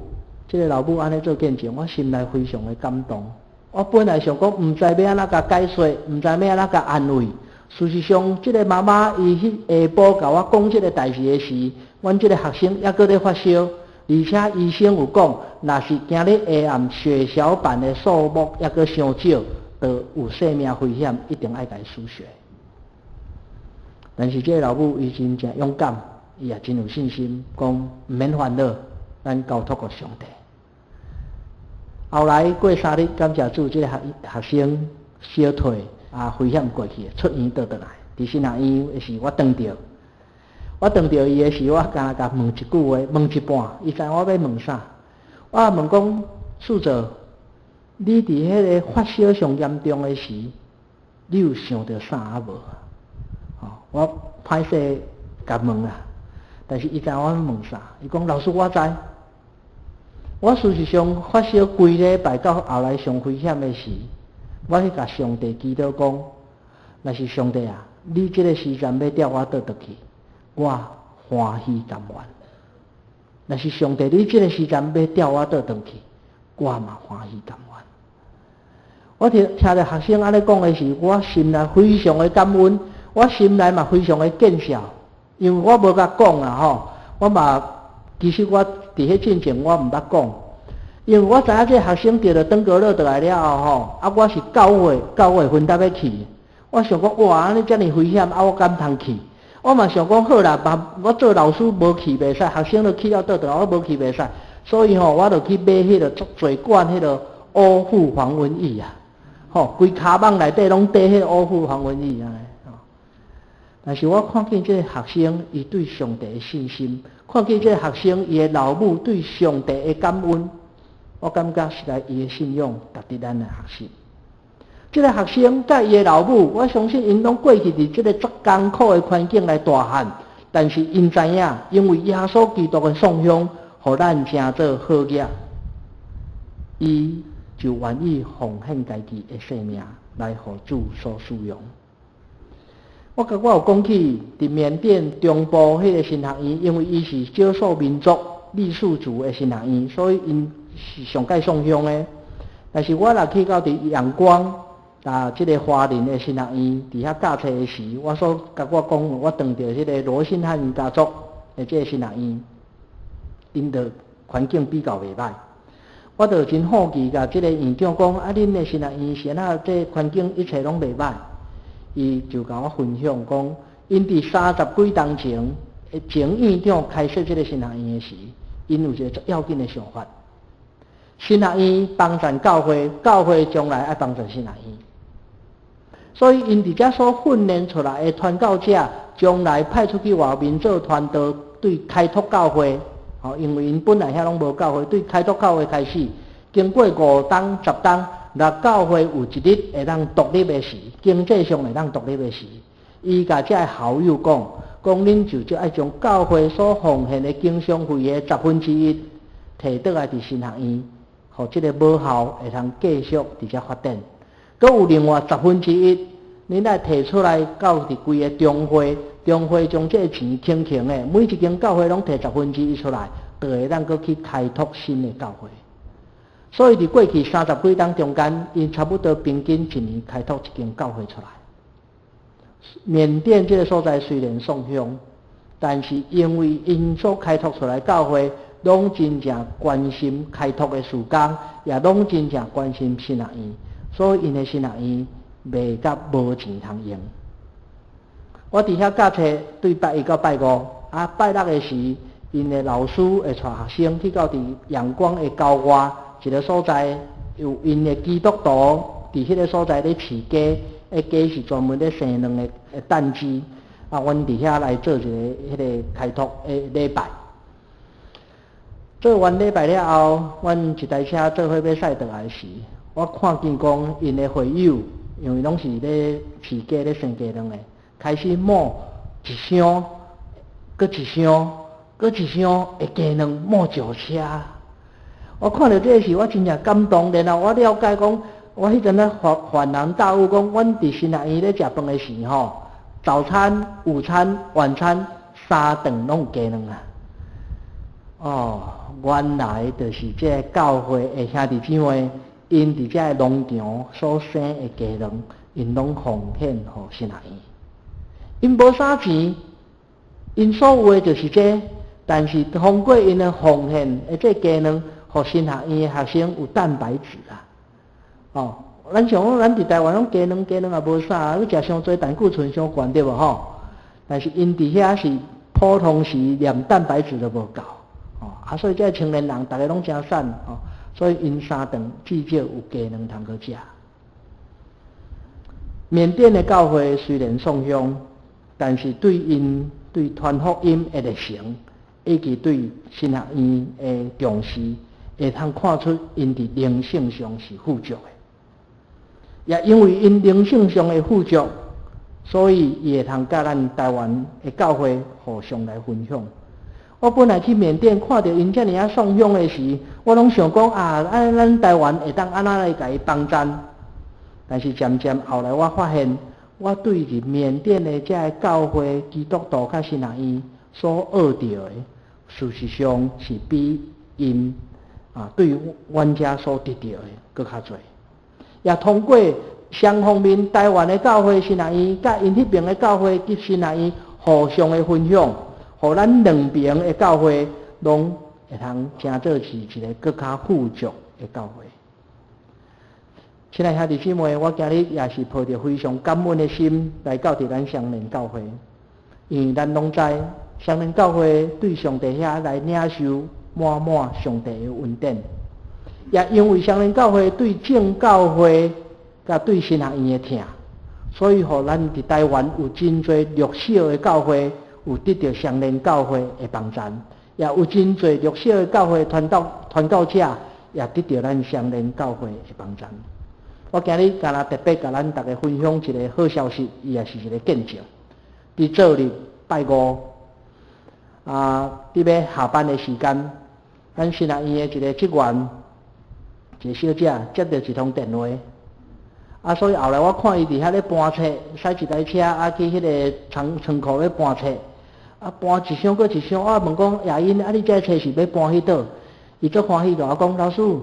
這个老母按呢做見證，我心內非常的感動。我本來想講，毋知欲按怎共解說，毋知欲按怎共安慰。事實上，這个媽媽伊彼下晡共我講這个代誌的時，阮這个學生猶閣咧發燒，而且醫生有講，若是今日下暗血小板的數目猶閣傷少，就有生命危險，一定愛共伊輸血。但是這个老母伊真正勇敢，伊也真有信心，講毋免煩惱，咱交託予上帝。後來過3日，感謝主，這个學生燒退，危險過去，出院倒轉來。佇神學院的時，我撞著伊的時，我敢若共問一句話，問一半，伊知我欲問啥？我問講，恕座，你佇彼个發燒上嚴重的時，你有想著啥啊無？我歹勢共問啦，但是伊知我問啥？伊講老師我知，我事實上發燒規禮拜到後來上危險的時，我去共上帝祈禱講：若是上帝啊，你這个時陣欲調我倒轉去，我歡喜甘願；若是上帝，你這个時陣欲調我倒轉去，我嘛歡喜甘願。我聽聽著學生按呢講的時，我心內非常的感恩，我心內嘛非常的見笑，因為我無共講啦吼，我嘛其實我佇彼進前我毋捌講，因為我知影這個學生得著登革熱倒來了後吼，啊我是9月9月份才欲去，我想講哇，按呢遮爾危險，啊我敢通去？我嘛想講好啦，我做老師無去袂使，學生都去了倒轉來，我無去袂使，所以吼，我就去買彼個足濟罐彼個烏富防瘟液啊。吼，規跤蠓內底攏缀彼個烏富防瘟液按呢。但是我看見這个學生伊對上帝的信心，看見這個學生伊的老母對上帝的感恩，我感覺實在伊的信仰值得咱來學習。這个學生佮伊的老母，我相信𪜶攏過去佇這个足艱苦的環境來大漢，但是𪜶知影，因為耶穌基督的送香，予咱成做好額，伊就願意奉獻家己的性命來予主所使用。我佮我有講起，佇緬甸中部彼个神學院，因為伊是少數民族傈僳族的神學院，所以𪜶是上蓋送香的。但是我若去到佇仰光啊，這个華人的神學院，佇遐教冊的時，我所共我講，我碰著彼个羅興漢家族的這个神學院，𪜶的環境比較袂歹。我就真好奇，共這个院長講，啊，恁的神學院是按怎這環境一切攏袂歹？伊就共我分享講，𪜶佇三十幾冬前，前院長開設這个神學院的時，𪜶有一個足要緊的想法。神學院幫贊教會，教會將來愛幫贊神學院。所以𪜶佇遮所訓練出來的傳教者，將來派出去外面做傳道，對開拓教會，吼，因為𪜶本來遐攏無教會，對開拓教會開始，經過五冬、十冬，若教會有一日會當獨立的時，經濟上會當獨立的時，伊共遮的校友講，講恁就就愛將教會所奉獻的經常費的1/10提倒來佇神學院，予這个母校會通繼續佇遮發展。閣有另外1/10，恁愛提出來到佇規个中會，中會將這个錢輕輕的，每一間教會攏提1/10出來，就會當閣去開拓新的教會。所以佇過去三十幾冬中間，𪜶差不多平均一年開拓一間教會出來。緬甸這个所在雖然送香，但是因為𪜶所開拓出來教會，攏真正關心開拓的事工，也攏真正關心神學院，所以𪜶的神學院袂甲無錢通用。我佇遐教冊對拜一到拜五，啊拜六的時，𪜶的老師會帶學生去到佇仰光的郊外一个所在，有𪜶的基督徒佇彼个所在咧飼雞，彼雞是專門咧生卵的蛋雞。啊，阮佇遐來做一个彼个開拓的禮拜。做完禮拜了後，阮一台車做伙欲駛轉來時，我看見講𪜶的會友，因為攏是咧飼雞咧生雞卵的，開始摸一箱，閣一箱，閣一箱的雞卵摸上車。我看著這个時，我真正感動。然後我了解講，我彼陣咧恍然大悟，講阮佇神學院咧食飯的時吼，早餐、午餐、晚餐三頓攏有雞卵啊！哦，原來就是這个教會的兄弟姊妹，𪜶佇這个農場所生的雞卵，𪜶攏奉獻予神學院。𪜶無啥錢，𪜶所有的就是這個，但是通過𪜶的奉獻的這雞卵，予神學院的學生有蛋白質啊！哦，咱想講，咱佇台灣攏雞卵雞卵也無啥，你食傷濟膽固醇傷懸對無吼？但是𪜶佇遐是普通時連蛋白質都無夠，哦，啊，所以這青年人逐个攏誠瘦，哦，所以𪜶三頓至少有雞卵通去食。緬甸的教會雖然送香，但是對𪜶對傳福音的熱誠，以及對神學院的重視，會通看出𪜶佇靈性上是富足的。也因為𪜶靈性上的富足，所以伊會通佮咱台灣的教會互相來分享。我本來去緬甸看著𪜶遮爾仔送香的時，我攏想講啊，啊咱台灣會當按怎來共伊幫贊？但是漸漸後來我發現，我對佇緬甸的這个教會基督徒佮神學院所學著的，事實上是比𪜶啊對阮遮所得著的閣較濟。也通過雙方面台灣的教會神學院，佮𪜶彼爿的教會及神學院互相的分享，予咱兩爿的教會攏會通成做是一個閣較富足的教會。親愛兄弟姊妹，我今日也是抱著非常感恩的心來到佇咱雙連教會，因為咱攏知雙連教會對上帝遐來領受滿滿上帝的恩典，也因為雙連教會對正教會佮對神學院的疼，所以予咱佇台灣有真濟弱小的教會有得著雙連教會的幫贊，也有真濟弱小的教會傳道傳教者也得著咱雙連教會的幫贊。我今日敢若特別共咱逐家分享一个好消息，伊也是一个見證。佇昨日拜五啊，佇欲下班的時間，咱神學院的一个職員，一个小姐接著一通電話，啊，所以後來我看伊佇遐咧搬冊，駛一台車啊去彼个倉倉庫咧搬冊，啊搬一箱閣一箱，我問講雅英，啊你這冊是欲搬去佗？伊足歡喜共我講，老師，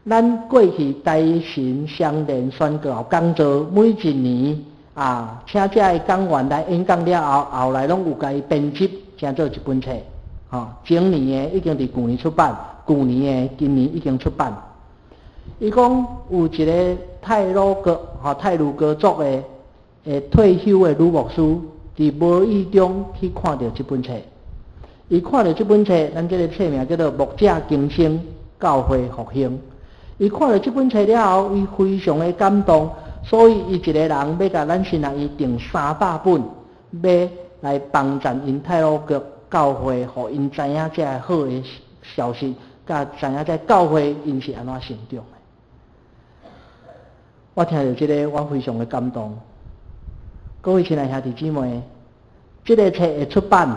咱過去台神雙連宣教講座，每一年啊，請這个講員來演講了後，後來攏有共伊編輯，成做一本冊。吼，前年的已經佇舊年出版，舊年的今年已經出版。伊講有一个太魯閣，吼太魯閣族的退休的女牧師，佇無意中去看著這本冊。伊看著這本冊，咱這个冊名叫做《牧者更生教會復興》。伊看著這本冊了後，伊非常的感動，所以伊一個人欲共咱神學院訂300本，欲來幫贊𪜶太魯閣教會，予𪜶知影這个好的消息，佮知影這教會𪜶是按怎成長的。我聽著這个，我非常的感動。各位親愛兄弟姊妹，這个冊的出版，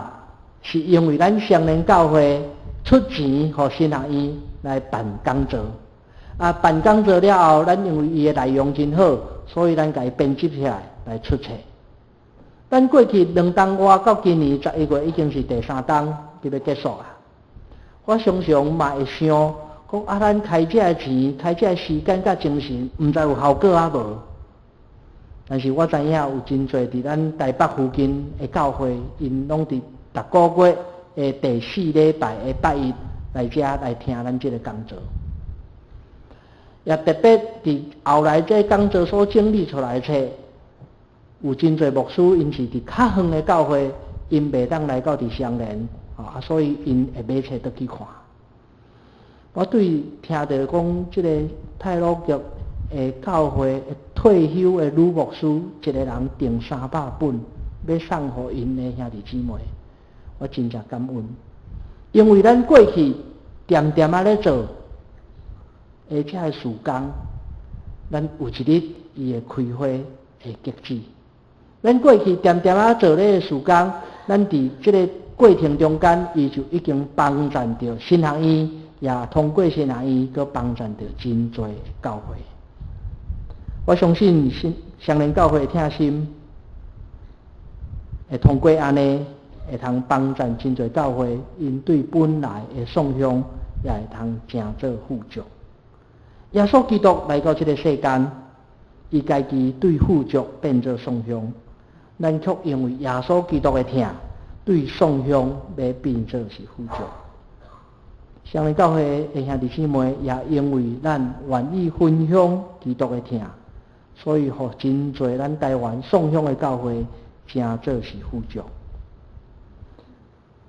是因為咱雙連教會出錢予神學院來辦講座。啊，辦講座了後，咱因為伊的內容真好，所以咱共伊編輯起來來出冊。咱過去兩冬外到今年11月已經是第三冬，就欲結束啊。我常常嘛會想，講啊，咱開這个錢、開這个時間佮精神，毋知有效果抑無？但是我知影有真濟佇咱台北附近的教會，𪜶攏佇逐个月的第四禮拜的拜一來遮來聽咱這个講座。也特別佇後來這講座所整理出來的冊，有真濟牧師，𪜶是佇較遠的教會，𪜶袂當來到佇雙連，啊，所以𪜶會買冊轉去看。我對聽著講這个太魯閣的教會退休的女牧師，一个人訂300本，欲送予𪜶的兄弟姊妹，我真正感恩，因為咱過去恬恬仔咧做。而這个事工，咱有一日伊會開花，會結子。咱過去恬恬仔做咧个事工，咱佇這个過程中間，伊就已經幫贊著神學院，也通過神學院，閣幫贊著真濟教會。我相信新雙連教會疼心，會通過按呢，會通幫贊真濟教會，𪜶對本來的送向，也會通成做富足。耶穌基督來到這个世間，伊家己對富足變做送向，咱卻因為耶穌基督的疼，對送向欲變做是富足。雙連教會的兄弟姊妹也因為咱願意分享基督的疼，所以予真濟咱台灣送向的教會成做是富足。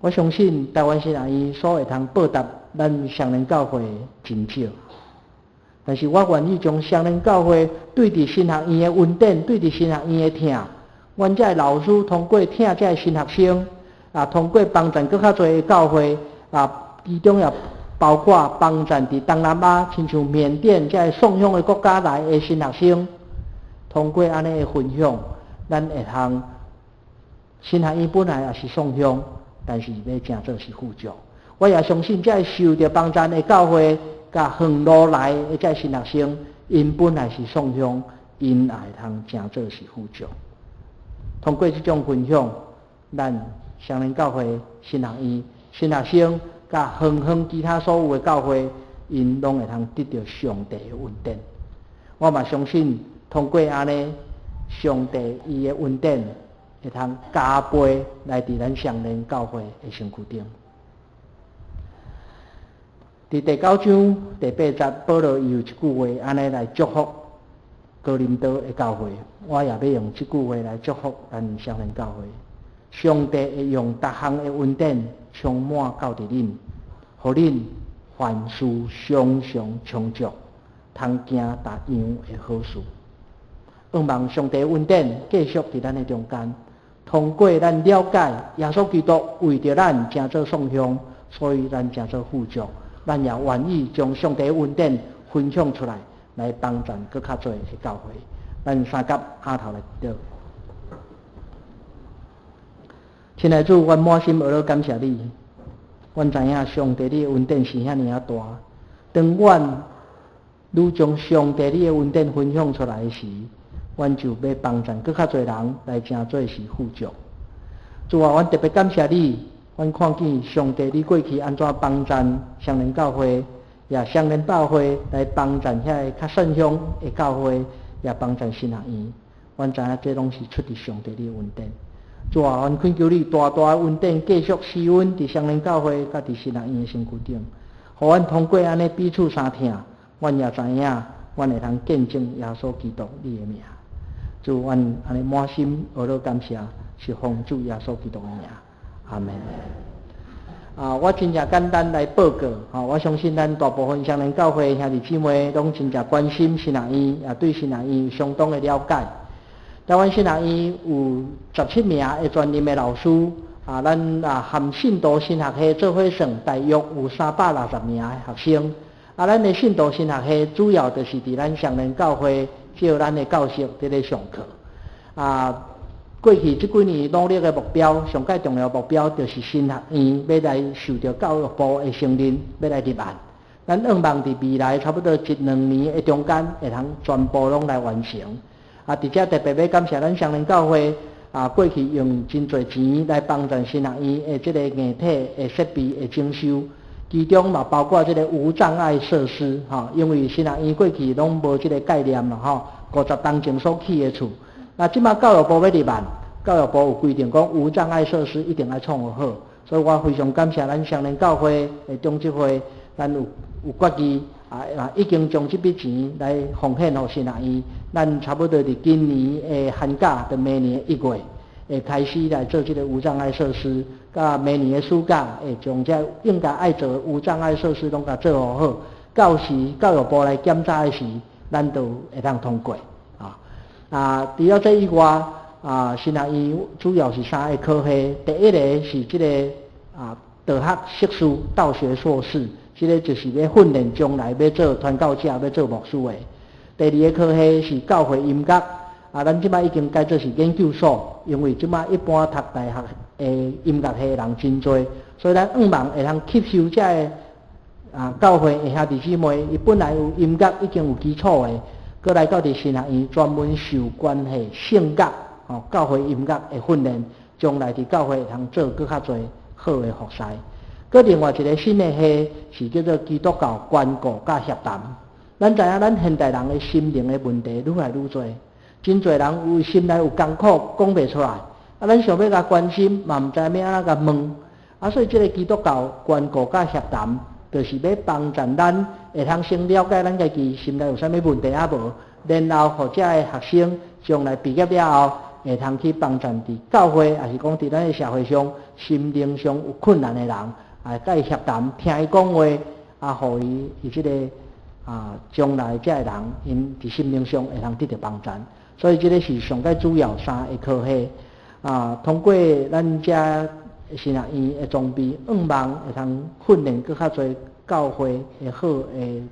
我相信台灣神學院所會通報答咱雙連教會真少。但是我願意將雙連教會對佇神學院的恩典，對佇神學院的疼，阮這个老師通過疼這个神學生，啊，通過幫贊閣較濟的教會，啊，其中也包括幫贊佇東南亞，親像緬甸這个送向的國家來的神學生，通過按呢的分享，咱會通神學院本來也是送向，但是欲成做是富足。我也相信，這个受著幫贊的教會，佮遠路來的這个神學生，𪜶本來是送鄉，𪜶也會通成做是富足。通過這種分享，咱雙連教會神學院神學生，佮遠遠其他所有的教會，𪜶攏會通得著上帝的恩典。我嘛相信，通過按呢，上帝伊的恩典會通加倍來佇咱雙連教會的身軀頂。佇第九章第八節，保羅伊有一句話按呢來祝福哥林多的教會，我也欲用這句話來祝福咱雙連教會。上帝會用逐項的恩典充滿到佇恁，予恁凡事常常充足，通行逐樣的好事。向望上帝恩典繼續佇咱的中間，通過咱了解耶穌基督為著咱成做送鄉，所以咱成做富足。咱也願意將上帝恩典分享出來，來幫助閣較濟的教會。咱三佮阿頭來祈禱。親愛的主，阮滿心呵咾感謝你。阮知影上帝你的恩典是遐爾仔大。當阮愈將上帝你的恩典分享出來時，阮就欲幫助閣較濟人來成做是富足。主啊，阮特別感謝你。阮看見上帝你過去按怎幫贊雙連教會，也雙連教會來幫贊遐个較散鄉的教會，也幫贊神學院。阮知影這攏是出佇上帝你的恩典。主啊，阮懇求你大大的恩典繼續施恩佇雙連教會佮佇神學院的身軀頂，予阮通過按呢彼此相疼，阮也知影，阮會通見證耶穌基督你的名。主，阮按呢滿心呵咾感謝，是奉主耶穌基督的名。阿們。啊，我真正簡單來報告，吼，我相信咱大部分雙連教會兄弟姊妹攏真正關心神學院，也對神學院有相當的了解。台灣神學院有17名的專任的老師，啊，咱啊含信徒神學系做伙算，大約有360名的學生。啊，咱的信徒神學系主要就是佇咱雙連教會照咱的教室佇咧上課。啊，過去這幾年努力的目標，上蓋重要目標就是神學院欲來受著教育部的承認，欲來入案。咱向望佇未來差不多一兩年的中間，會通全部攏來完成。啊，佇遮特別欲感謝咱雙連教會，啊，過去用真濟錢來幫助神學院的這个硬體的設備的整修，其中嘛包括這个無障礙設施，吼，因為神學院過去攏無這个概念啦，吼，50冬前所起的厝。那這馬教育部欲入案，教育部有規定講無障礙設施一定愛創予好，所以我非常感謝咱雙連教會的長執會，咱有有決議啊，已經將這筆錢來奉獻予神學院，咱差不多佇今年的寒假，佇明年的1月，會開始來做這个無障礙設施，佮明年的暑假會將這應該愛做的無障礙設施攏共做予好，到時教育部來檢查的時，咱就會當通過。啊，除了這以外，啊，神學院主要是三个科系。第一个是這个啊，道學碩士、道學碩士，這个就是欲訓練將來欲做傳教者、欲做牧師的。第二个科系是教會音樂，啊，咱這擺已經改做是研究所，因為這擺一般讀大學的音樂系的人真濟，所以咱向望會通吸收這个啊教會的兄弟姊妹，伊本來有音樂已經有基礎的。閣來到佇神學院專門受關係聖樂吼教會音樂的訓練，將來佇教會會通做閣較濟好的服侍。閣另外一个新的系是叫做基督教關顧佮協談。咱知影咱現代人的心靈的問題愈來愈濟，真濟人有心內有艱苦講袂出來，啊，咱想欲共關心嘛，毋知影欲按怎共問，啊，所以這个基督教關顧佮協談，就是欲幫助咱會通先了解咱家己心內有啥物問題抑無，然後予遮个學生將來畢業了後，會通去幫助佇教會，抑是講佇咱的社會上心靈上有困難的人，啊，佮伊協談，聽伊講話，啊，予伊佇這个啊，將來遮个人，𪜶佇心靈上會通得著幫助。所以這个是上蓋主要三个科系，啊，通過咱遮神學院的裝備，向望會通訓練閣較濟教會的好的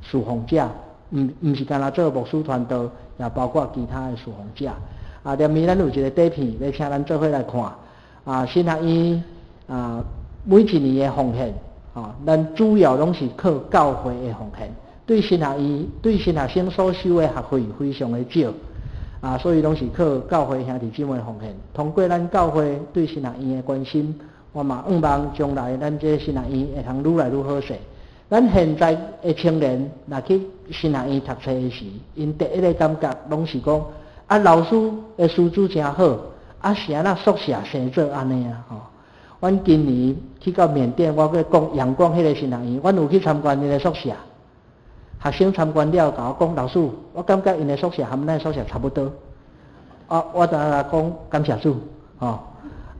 侍奉者，毋是干焦做牧師傳道，也包括其他的侍奉者。啊，連面咱有一個底片，欲請咱做伙來看。啊，神學院啊，每一年的奉獻，吼，咱主要攏是靠教會的奉獻，對神學院、對神學生所收的學費非常的少，啊，所以攏是靠教會兄弟姊妹奉獻。通過咱教會對神學院的關心，我嘛向望將來咱這神學院會通愈來愈好勢。咱現在的青年若去神學院讀冊的時，𪜶第一个感覺攏是講，啊，老師的師資誠好，啊，是按怎宿舍生做按呢啊？吼！阮今年去到緬甸，我閣講陽光彼个神學院，阮有去參觀𪜶的宿舍，學生參觀了，共我講，老師，我感覺𪜶的宿舍和咱的宿舍差不多。啊，我就來講感謝主，吼！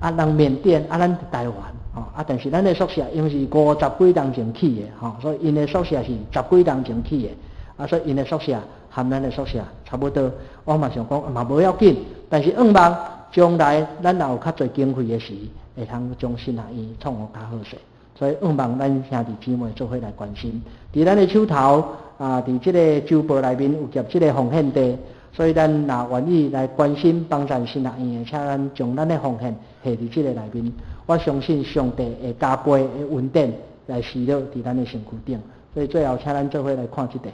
啊，人緬甸，啊，咱佇台灣，吼，啊，但是咱的宿舍因為是五十幾年前起的，吼，所以𪜶的宿舍是十幾年前起的，啊，所以𪜶的宿舍和咱的宿舍差不多。我嘛想講嘛無要緊，但是向望將來咱若有較濟經費的時，會通將神學院創予較好勢。所以向望咱兄弟姊妹做伙來關心。佇咱的手頭啊，佇這个周報內面有夾這个奉獻袋。所以咱若願意來關心幫贊神學院的，請咱將咱的奉獻下佇這个內面。我相信上帝會加倍的恩典來施落佇咱的身軀頂。所以最後，請咱做伙來看這個。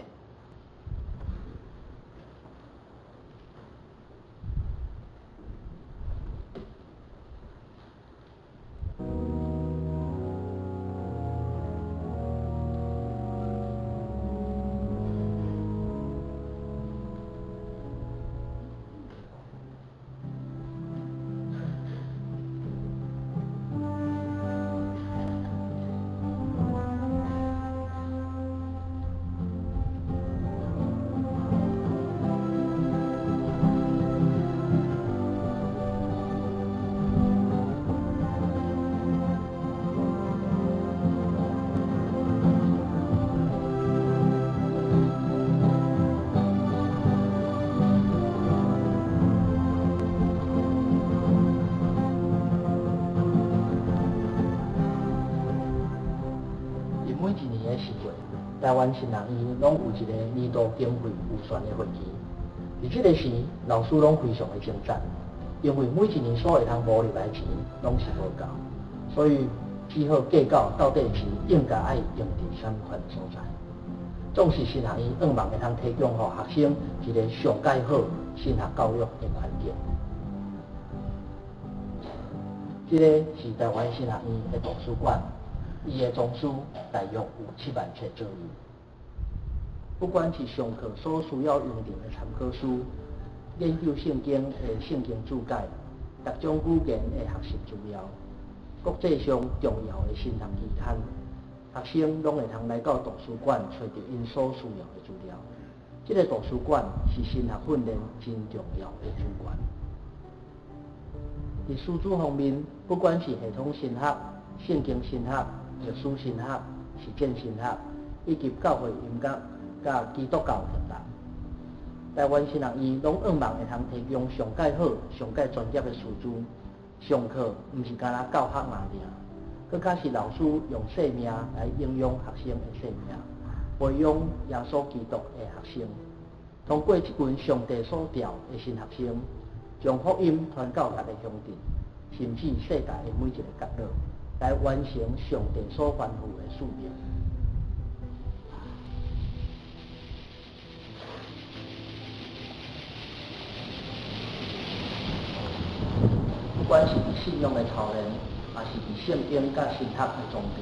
每一年的四月，台灣神學院攏有一个年度經費預算的會議。佇這个時，老師攏非常的掙扎，因為每一年所會通募入來錢攏是無夠，所以只好計較到底錢應該愛用佇啥物款的所在。總是神學院向望會通提供予學生一个上蓋好神學教育的環境。這个是台灣神學院的圖書館。伊的藏書大約有7萬冊左右。不管是上課所需要用著的參考書、研究聖經的聖經注解、各種語言的學習資料、國際上重要的神學期刊，學生攏會通來到圖書館揣著𪜶所需要的資料。這个圖書館是神學訓練真重要的資源。佇師資方面，不管是系統神學、聖經神學、歷史神學、實踐神學，以及教會音樂、佮基督教學堂，台灣神學院攏向望會通提供上蓋好、上蓋專業的師資。上課毋是干焦教學爾爾，閣較是老師用生命來影響學生的生命，培養耶穌基督的學生。通過這群上帝所召的新學生，將福音傳到逐个鄉鎮，甚至世界的每一个角落，來完成上帝所吩咐的使命。不管是佇信仰的操練，抑是佇聖經佮神學的裝備，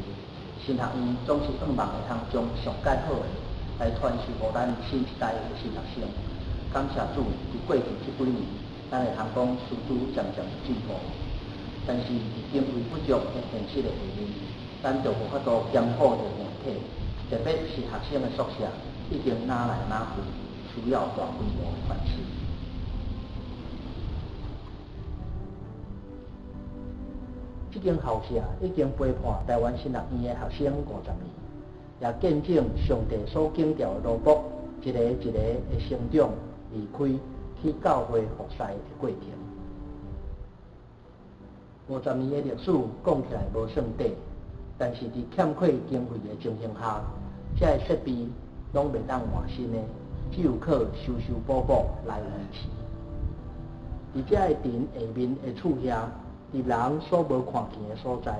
神學院總是向望會通將上蓋好的來傳授予咱新一代的新學生。感謝主，佇過去這幾年，咱會通講師資漸漸進步。但是佇經費不足的現實的下面，咱就無法度兼顧著硬體，特別是學生的宿舍已經哪來哪去，需要大規模的翻新。這間校舍已經陪伴台灣神學院的學生50年，也見證上帝所揀召的奴僕一个一个的成長、離開去教會服侍的過程。50年的歷史講起來無算短，但是佇欠缺經費的情形下，這个設備攏袂當換新的，只有靠修修補補來維持。佇這个殿下面的厝遐，佇人所無看見的所在，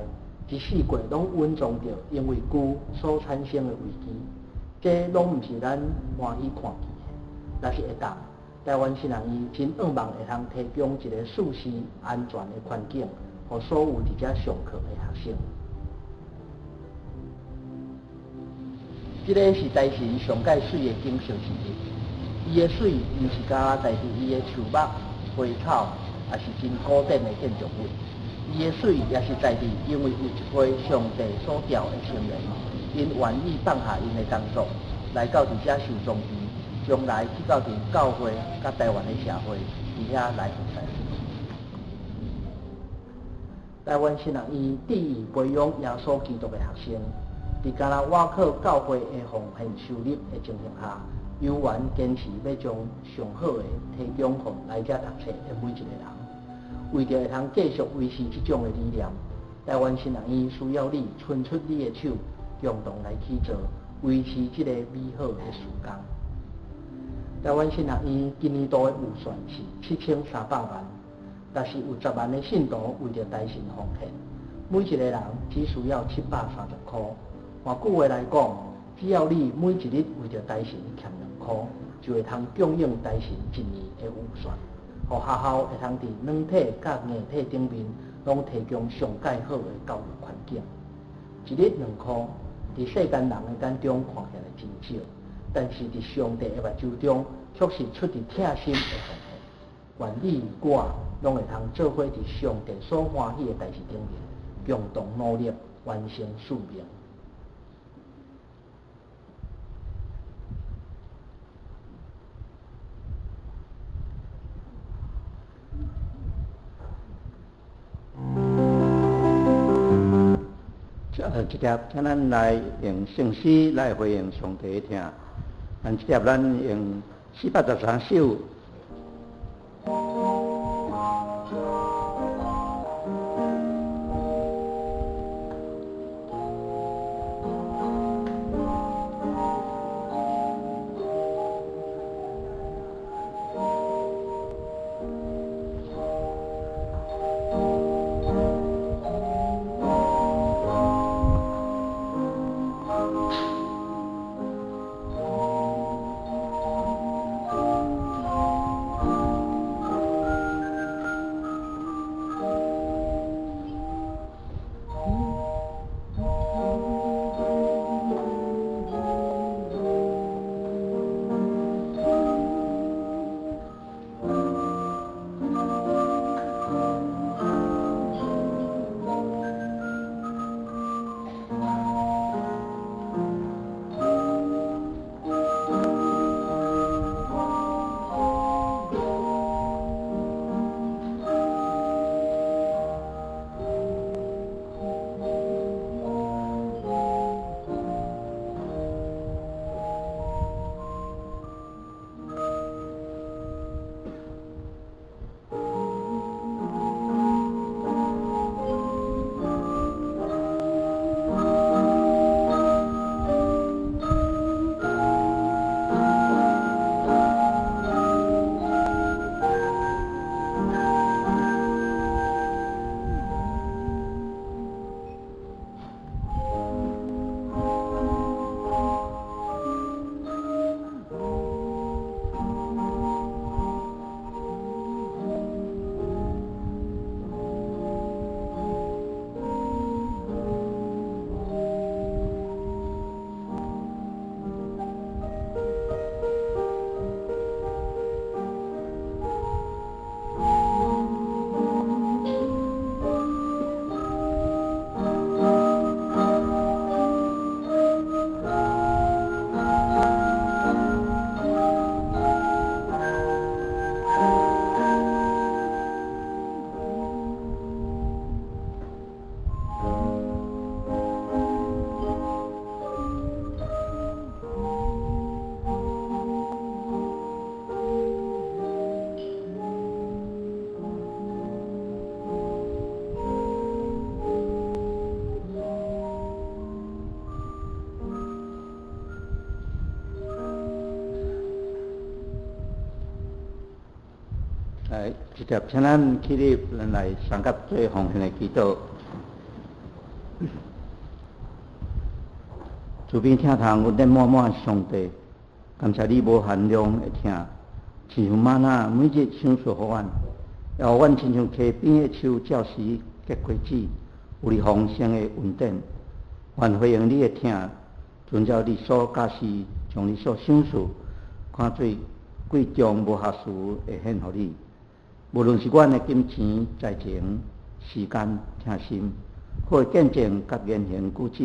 一四季攏蘊藏著因為龜所產生的危機。這攏毋是咱歡喜看見的。若是會當，臺灣神學院真向望會通提供一個舒適安全的環境，予所有佇遮上課的學生。這个是台神上蓋媠的景色之一。伊的媠毋是干焦在佇伊的樹木、花草，抑是真古典的建築物。伊的媠也是在佇，因為有一批上帝所召的青年，𪜶願意放下𪜶的工作，來到佇遮受裝備，將來去到佇教會佮臺灣的社會，佇遐來服侍。臺灣神學院致意培養耶穌基督的學生，佇敢若倚靠教會的奉獻收入的情形下，猶原堅持欲將上好的提供予來遮讀冊的每一个人。為著會通繼續維持這種的理念，臺灣神學院需要你伸出你的手，共同來去做，維持這個美好的事工。臺灣神學院今年度的預算是7300萬，但是有10萬的信徒為著台神奉獻，每一個人只需要730箍。換句話來講，只要你每一日為著台神儉2箍，就會通供應台神一年的預算，予學校會通佇軟體佮硬體頂面，攏提供上蓋好的教育環境。一日2箍，佇世間人的眼中看起來真少，但是佇上帝的目睭中，卻是出自疼心的奉獻。願你我攏會通做伙佇上帝所歡喜的代誌頂面，共同努力完成使命。這粒，請咱來用聖詩來回應上帝的疼。咱這粒，咱用413首。來，直接請咱起立，咱來相佮做奉獻的祈禱。慈悲疼痛、恩典滿滿的上帝，感謝你無限量的疼，親像嗎哪每日賞賜予阮，也予阮親像溪邊的樹，照時結果子，有你豐盛的恩典。願回應你的疼，遵照你所教示，將你所賞賜，看做貴重無瑕疵的獻予你。無論是阮的金錢、才情、時間、疼心，好見證佮言行舉止。